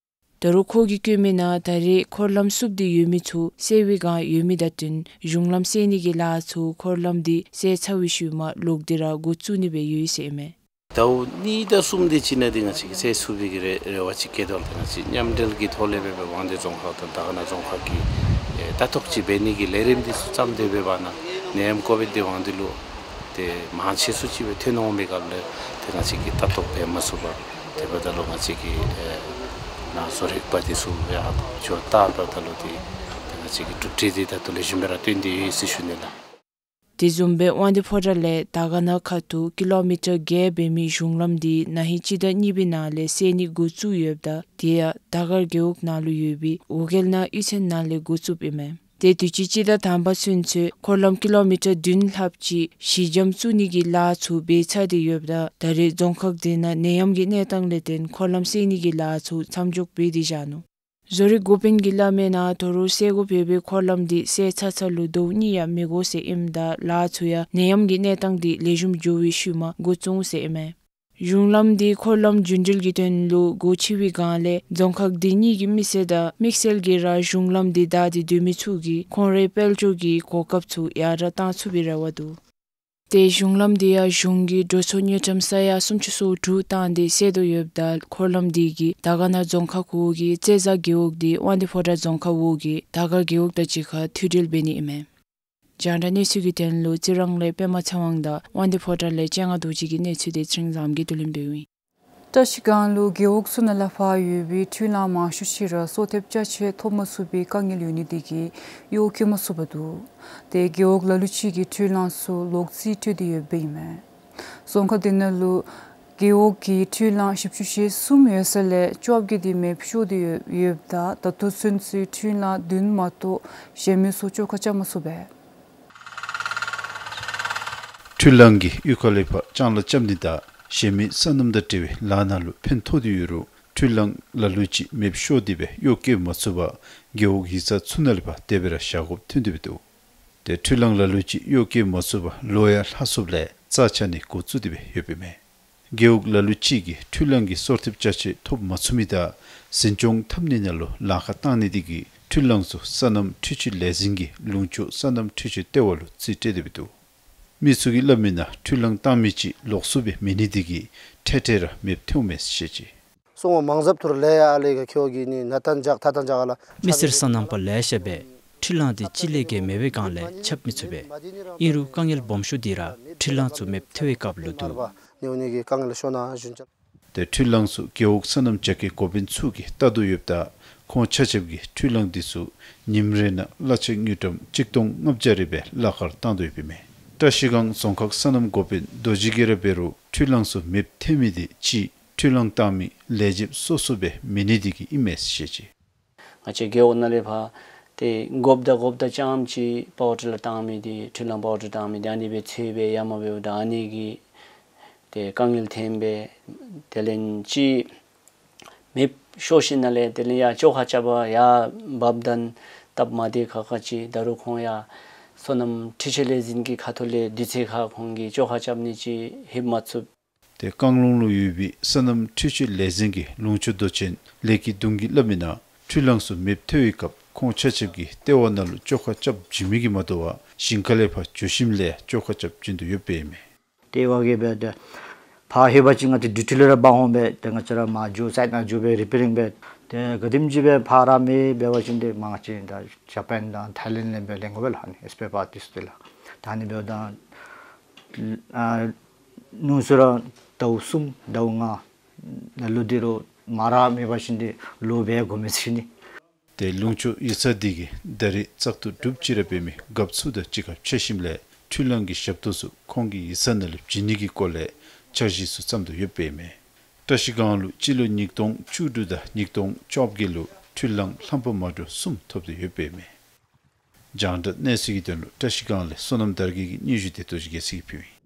ད་རུང་ཁོ་གིས་བཀོད་མི་ནང་ད་རེས་འཁོར་ལམ་བསུབ་སྟེ་ཡོད་མི་ཚུ་སེལ་བའི་བསྒང་ཡོད་མི་དང་བསྟུན་གཞུང་ལམ་བསལ་ནི་གི་ལཱ་ཚུ་འཁོར་ལམ་འདི་བསལ་ཚར་བའི་ཤུལ་མ་ལོག་སྟེ་ར་འགོ་བཙུགས་ནི་སྦེ་ཡོད་ཟེར་ཨིན་མས། ཟླཝ་གཉིས་དང་གསུམ་དེ་ཅིག་ནང་འདི་ང་བཅས་ཀྱིས་བསལ་ཚུགས་པའི་གི་རེ་རེ་བ་ཅིག་བསྐྱེད་དོ་ལགས། ཏེ་ང་བཅས་མཉམ་འབྲེལ་གྱི་ཐོག་ལས་སྦེ་སྦེ་དབང་འདུས་རྫོང་ཁག་དང་དར་དཀར་ན་རྫོང་ཁག་གིས་ཨེ་ལྟ་རྟོག་ཅིག་འབད་ནི་གི་ལས་རིམ་འདི་ཚུ་བརྩམས་ཏེ་འབདཝ་ད་ནད་ཡམས་ཀོ་བིཌ་འདི་དབང་འདུས་ལུ་ཏེ་མང་ཆེ་སུ་ཅིག་སྦེ་ཐོན་འོང་པའི་སྐབས་ལས་ཏེ་ང་བཅས་ཀྱིས་ལྟ་རྟོག་འབད་མ་ཚུགས་པར་ཏེ་འབདཝ་ད་ལུ་ང་བཅས་ཀྱིས་ཨེ་ནཱ་བཟོ་རིག་པ་འདི་ཚུ་ཡར་འགྱོ་བལྟ་འབདཝ་ད་ལུ་ཏེ་ཏེ་ང་བཅས་ཀྱི་གྲུབ་འབྲས་འདི་ད་ལྟོ་ལེགས་ཤོམ་སྦེ་ར་ཐོན་ཏེ་ཡོད་ཟེར་ཞུ་ནི་ལགས། དེ་བཟུམ་སྦེ་དབང་འདུས་ཕོ་བྲང་ལས་དར་དཀར་ན་ཁ་ཐུག་ཀི་ལོ་མི་ཊར་བརྒྱད་འབད་མི་གཞུང་ལམ་འདི་ན་ཧིང་སྤྱི་ཟླ་གཉིས་པའི་ནང་ལས་བསལ་ནི་འགོ་བཙུགས་ཡོདཔ་ད་དེ་ཡང་དར་དཀར་རྒེད་འོག་ནང་ལུ་ཡོད་པའི་འོ་སྐལ་ན་གཡུས་ཚན་ནང་ལས་འགོ་བཙུགསཔ་ཨིན་མས། ཏེ་དུས་ཅི་སྤྱི་ཟླ་དང་པ་ཚུན་ཚོད་འཁོར་ལམ་ཀི་ལོ་མི་ཊར་བདུན་ལྷགཔ་ཅིག་ཞི་འཇམ་བཙུགས་ནི་གི་ལཱ་ཚུ་འབད་ཚར་ཏེ་ཡོདཔ་ད་ད་རེས་རྫོང་ཁག་དེ་ནང་ནད་ཡམས་ཀྱི་གནས་སྟངས་ལས་བརྟེན་འཁོར་ལམ་བསལ་ནི་གི་ལཱ་ཚུ་མཚམས་འཇོག་འབད་དེ་བཞག་ནུག། བཟོ་རིག་འགོ་དཔོན་གྱིས་སླབ་མིའི་ནང་ད་རུང་བསལ་དགོཔ་ཡོད་པའི་འཁོར་ལམ་འདི་བསལ་ཚར་ཚར་ལུ་ཟླཝ་གཉིས་ཡང་མི་འགོར་ཟེར་ཨིནམ་ད་ལཱ་ཚུ་ཡང་ནད་ཡམས་ཀྱི་གནས་སྟངས་འདི་ལེགས་ཤོམ་འགྱོ་བའི་ཤུལ་མ་འགོ་བཙུགས་འོང་ཟེར་ཨིན་མས། གཞུང་ལམ་འདི་འཁོར་ལམ་རྒྱུན་འགྲུལ་གྱི་དོན་ལུ་སྒོ་ཕྱེ་བའི་སྒང་ལས་རྫོང་ཁག་འདི་གཉིས་ཀྱི་མི་སེར་དང་དམིགས་བསལ་གྱིས་ར་གཞུང་ལམ་འདི་བདའ་སྟེ་སྡོད་མི་ཚུ་གིས་ཁོང་རའི་དཔལ་འབྱོར་གྱི་གོ་སྐབས་ཚུ་ཡར་དྲག་གཏང་ཚུགས་པའི་རེ་བ་འདུག། ཏེ་གཞུང་ལམ་འདི་ཡང་གཞུང་གིས་འགྲོ་སོང་དངུལ་ཀྲམ་ས་ཡ་སུམ་ཅུ་སོ་དྲུག་བཏང་སྟེ་བསལ་དོ་ཡོདཔ་ད་འཁོར་ལམ་འདི་གིས་དར་དཀར་ན་རྫོང་ཁག་འོག་གི་རྩེ་བཟའ་རྒེད་འོག་དེ་དབང་འདུས་ཕོ་བྲང་རྫོང་ཁག་འོག་གི་དར་དཀར་རྒེད་འོག་དང་གཅིག་ཁར་མཐུད་འབྲེལ་འབད་ནི་ཨིན་མས། རྒྱང་བསྒྲགས་གནས་ཚུལ་གྱི་དོན་ལུ་རྩི་རང་ལས་པདྨ་ཚེ་དབང་དང་དབང་འདུས་ཕོ་བྲང་ལས་སྤྱན་སྔ་རྡོ་རྗེ་གི་གནས་ཚུལ་དེ་ཚེ་རིང་བཟངམོ་གིས་བསྡུ་ལེན་འབདཝ་ཨིན། བཀྲ་ཤིས་སྒང་ལུ་རྒེད་འོག་ཚུ་ནང་ལས་ཕར་ཡོད་པའི་འཕྲུལ་གླང་མང་ཤོས་ཅིག་ར་གསོ་ཐབས་ཅ་ཆས་ཐོབ་མ་ཚུགས་པའི་དཀའ་ངལ་ཡོད་ནི་དེ་གིས་གཡོག་བཀོལ་མ་ཚུགས་པར་འདུག། ཏེ་རྒེད་འོག་ལ་ལུ་ཅིག་གི་འཕྲུལ་གླང་ཚུ་ལོག་རྩིས་སྤྲོད་དེ་ཡོདཔ་ཨིན་མས། རྫོང་ཁག་དེ་ནང་ལུ་རྒེད་འོག་གི་འཕྲུལ་གླང་བཞི་བཅུ་ཞེ་གསུམ་ཡོད་ས་ལས་བཅོ་བརྒྱད་དེ་མེདཔ་ཤོར་ཏེ་ཡོད་ཡོདཔ་ད་ད་ལྟོ་ཚུན་ཚོད་འཕྲུལ་གླང་བདུན་མ་གཏོགས་གཞན་མི་ཚུ་བཅོ་ཁ་རྐྱབ་མ་ཚུགས་པས། འཕྲུལ་གླང་གིས་གཡུས་ཁ་ལས་ཕར་ལྕང་ལཱ་རྐྱབ་ནི་དང་གཞན་མི་སོ་ནམ་དང་འབྲེལ་བའི་ལཱ་ནང་ལུ་ཕན་ཐོགས་ཏེ་ཡོད་རུང་འཕྲུལ་གླང་ལ་ལུ་ཅིག་མེདཔ་ཤོར་ཏེ་སྦེ་གཡོག་བཀོལ་མ་ཚུགས་པར་རྒེད་འོག་ཡིག་ཚང་ཚུ་ནང་ལས་ཕར་དེ་སྦེ་ར་བཞག་དགོཔ་ཐོན་ཏེ་སྦེ་འདུག། ཏེ་འཕྲུལ་གླང་ལ་ལུ་ཅིག་གཡོག་བཀོལ་མ་ཚུགས་པར་ལོ་ཡང་ལྷག་སོངམ་ལས་རྩ་ཆག་ནི་འགོ་བཙུགས་ཏེ་སྦེ་ཡོདཔ་ཨིན་མས། རྒེད་འོག་ལ་ལུ་ཅིག་གིས་འཕྲུལ་གླང་གི་གསོ་ཐབས་ཅ་ཆས་ཐོབ་མ་ཚུགས་མི་དང་འཛིན་སྐྱོང་འཐབ་ནི་ནང་ལུ་ལཱ་ཁག་བཏང་ནི་དེ་གིས་འཕྲུལ་གླང་ཚུ་སོ་ནམ་འཕྲུལ་ཆས་ལས་འཛིན་གྱི་ལུང་ཕྱོགས་སོ་ནམ་འཕྲུལ་ཆས་ལྟེ་བ་ལུ་རྩིས་སྤྲོད་དེ་སྦེ་འདུག། མི་ཚུ་གིས་སླབ་མིའི་ནང་འཕྲུལ་གླང་བཏང་མི་ཅིག་ལོགས་སུ་སྦེ་མེད་ནི་དེ་གིས་འཕྲལ་འཕྲལ་ར་མེདཔ་ཐོནམ་མས་ཟེར་བཤད་ཅི། སོང་བ་མང་ཟབ་ཐུར་ལས་ཡ་ཨ་ལས་ཀ་ཁེ་བ་གི་ནི་ན་ཏན་འཇག་ཐ་ཏན་འཇག་ལ། མི་སེར་སོ་ནམ་པ་ལེ་ཤ་སྦེ་འཕྲུལ་གླང་འདི་གཅིག་ལས་བརྒལ་མེད་པའི་སྒང་ལས་ཁྱབ་མི་ཚུགས་པས། ཨིན་རུང་དཀའ་ངལ་སྦོམ་ཤོས་འདི་ར་འཕྲུལ་གླང་ཚུ་མེདཔ་ཐལ་བའི་སྐབས་ལུ་འདུག། ནེའུ་ནེ་གི་དཀའ་ངལ་ཤོར་ན་ཞུན་ཅ། ཏེ་འཕྲུལ་གླང་ཚུ་རྒེད་འོག་སོ་ནམ་ཅ་ཁའི་འགོ་དཔོན་ཚུ་གིས་བལྟ་དོ་ཡོདཔ་ད་ཁོང་ཆ་ཁྱབ་ཀྱིས་འཕྲུལ་གླང་འདི་ཚུ་ཉིནམ་རེ་ནང་གླ་ཆ་དངུལ་ཀྲམ་གཅིག་སྟོང་ལྔ་བརྒྱ་རེ་སྦེ་གླ་ཁར་བཏང་དོ་ཡོདཔ་ཨིན་མས། བཀྲ་ཤིས་སྒང་རྫོང་ཁག་སོ་ནམ་འགོ་དཔོན་རྡོ་རྗེ་གིས་ར་འབད་རུང་འཕྲུལ་གླང་ཚུ་མེདཔ་ཐལ་མི་འདི་གཅིག་འཕྲུལ་གླང་བཏང་མི་ལས་བྱེདཔ་སོ་སོ་སྦེ་མེད་ནི་འདི་གིས་ཨིན་མས་ཟེར་བཤད་ཅི། ང་བཅས་རྒེད་འོག་ནང་ལས་ཕར་ཏེ་དགོཔ་དང་དགོཔ་དང་རྐྱངམ་ཅིག་པའོ་ཌར་ལུ་བཏང་མི་འདི་འཕྲུལ་གླང་པའོ་ཌར་བཏང་མི་འདི་ཨ་ནི་སྦེ་ཚོས་སྦེ་ཡར་མར་འབདཝ་ད་ཨ་ནི་གིས་ཏེ་དཀའ་ངལ་ཐོནམ་སྦེ་དེ་ལས་ཅིག་མེདཔ་ཤོར་ཞིནམ་ལས་དེ་ལས་ཡར་བཅོ་ཁ་རྐྱབ་པར་ཡར་འབབ་དོན་སྟབས་མ་བདེ་ཁག་ཁ་ཅིག་ད་རུང་ཁོང་ཡར་སོ་ནམ་འཕྲུལ་ཆས་ལས་འཛིན་གྱི་ཁ་ཐུག་ལས་དུས་ཚོད་ཁར་ཁོང་གིས་བཅོ་ཁ་རྐྱབ་ནི་ཅིག་ལྷོདཔ་མ་ཚུགས། ཏེ་བཀང་ལུང་ལུ་ཡོད་པའི་སོ་ནམ་འཕྲུལ་ཆས་ལས་འཛིན་གྱི་ལུང་ཕྱོགས་མདོ་ཆེན་ལས་ཀྱི་གདུང་གིས་སླབ་མིའི་ནང་འཕྲུལ་གླང་ཚུ་མེདཔ་ཐལ་བའི་སྐབས་ཁོང་ཆ་ཁྱབ་ཀྱིས་ལྟེ་བ་ནང་ལུ་བཅོ་ཁ་རྐྱབ་བྱིན་མི་གིས་མ་དོ་བར་ཞིང་ཁ་ལས་ཕར་འགྱོ་ཞིནམ་ལས་བཅོ་ཁ་རྐྱབ་བྱིན་དོ་ཡོདཔ་ཨིན་མས། ལྟེ་བ་གིས་འབད་དེ་ཕར་ལྷོད་པ་ཅིན་ང་བཅས་ཌིའུ་ཊི་ལུ་ར་འབག་འོང་པས། ཏེ་ང་བཅས་ར་མར་འགྱོ་སའིཊ་ནང་འགྱོ་སྦེ་རི་པེ་རིང་འབད། ཏེ་ག་དེམ་ཅིག་སྦེ་ཕར་ར་མེད་འབད་བ་ཅིན་ཏེ་མར་ང་བཅས་ད་ཇ་པཱན་དང་ཐཱའི་ལེནཌ་ལས་འབད་ལེན་དགོ་པས་ལགས། ཨ་ནི་སི་པེར་པཱརཊ་འདི་ཚུ་དེ་ལགས། ད་ཨ་ནི་འབདཝ་ད་ཨ་ཉུང་སུ་ར་ཟླཝ་གསུམ་ཟླཝ་ལྔ་ནང་ལུ་འདི་རུ་མར་ར་མེད་པ་ཅིན་ཏེ་ལོ་འབད་དགོ་མི་ཅིག་ནི། ཏེ་ལུང་ཕྱོགས་ཡིག་ཚང་འདི་གིས་ད་རེས་བཙག་འཐུ་གྲུབ་ཅི་ར་འབད་མི་རྒཔོ་ཚུ་དང་གཅིག་ཁར་ཕྱད་ཞིནམ་ལས་འཕྲུལ་གླང་གི་ཞབས་ཏོག་ཚུ་ཁོང་གི་ཡིག་ཚང་ནང་ལུ་བྱིན་ནི་གི་སྐོར་ལས་འཆར་གཞི་ཚུ་བརྩམ་དོ་ཡོདཔ་ཨིན་མས། བཀྲ་ཤིས་སྒང་ལུ་སྤྱི་ལོ་ཉིས་སྟོང་བཅུ་དྲུག་དང་ཉིས་སྟོང་བཅོ་བརྒྱད་ལུ་འཕྲུལ་གླང་ལྷམ་པ་མ་འདྲཝ་གསུམ་ཐོབ་སྟེ་ཡོདཔ་ཨིན་མས། རྒྱང་བསྒྲགས་གནས་ཚུལ་གྱི་དོན་ལུ་བཀྲ་ཤིས་སྒང་ལས་བསོད་ནམས་དར་རྒྱས་ཀྱི་སྙན་ཞུ་དེ་རྡོ་རྗེ་རྒྱལ་མཚན་གྱིས་ཕུལཝ་ཨིན།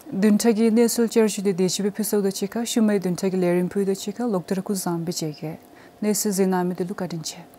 བདུན་ཕྲག་གི་གནས་ཚུལ་བསྐྱར་ཞུ་དེ་དེ་ཅིག་སྦེ་ཕུལ་ཚརཝ་ད་གཅིག་ཁར་ཤུལ་མའི་བདུན་ཕྲག་གི་ལས་རིམ་ཕུལཝ་ད་གཅིག་ཁར་ལོག་སྟེ་ར་སྐུ་གཟུགས་བཟང་པོ་སྦེ་མཇལ་གེ། གནས་ཚུལ་གཟིགས་གནང་མི་དེ་ལུ་བཀའ་དྲིན་ཆེ།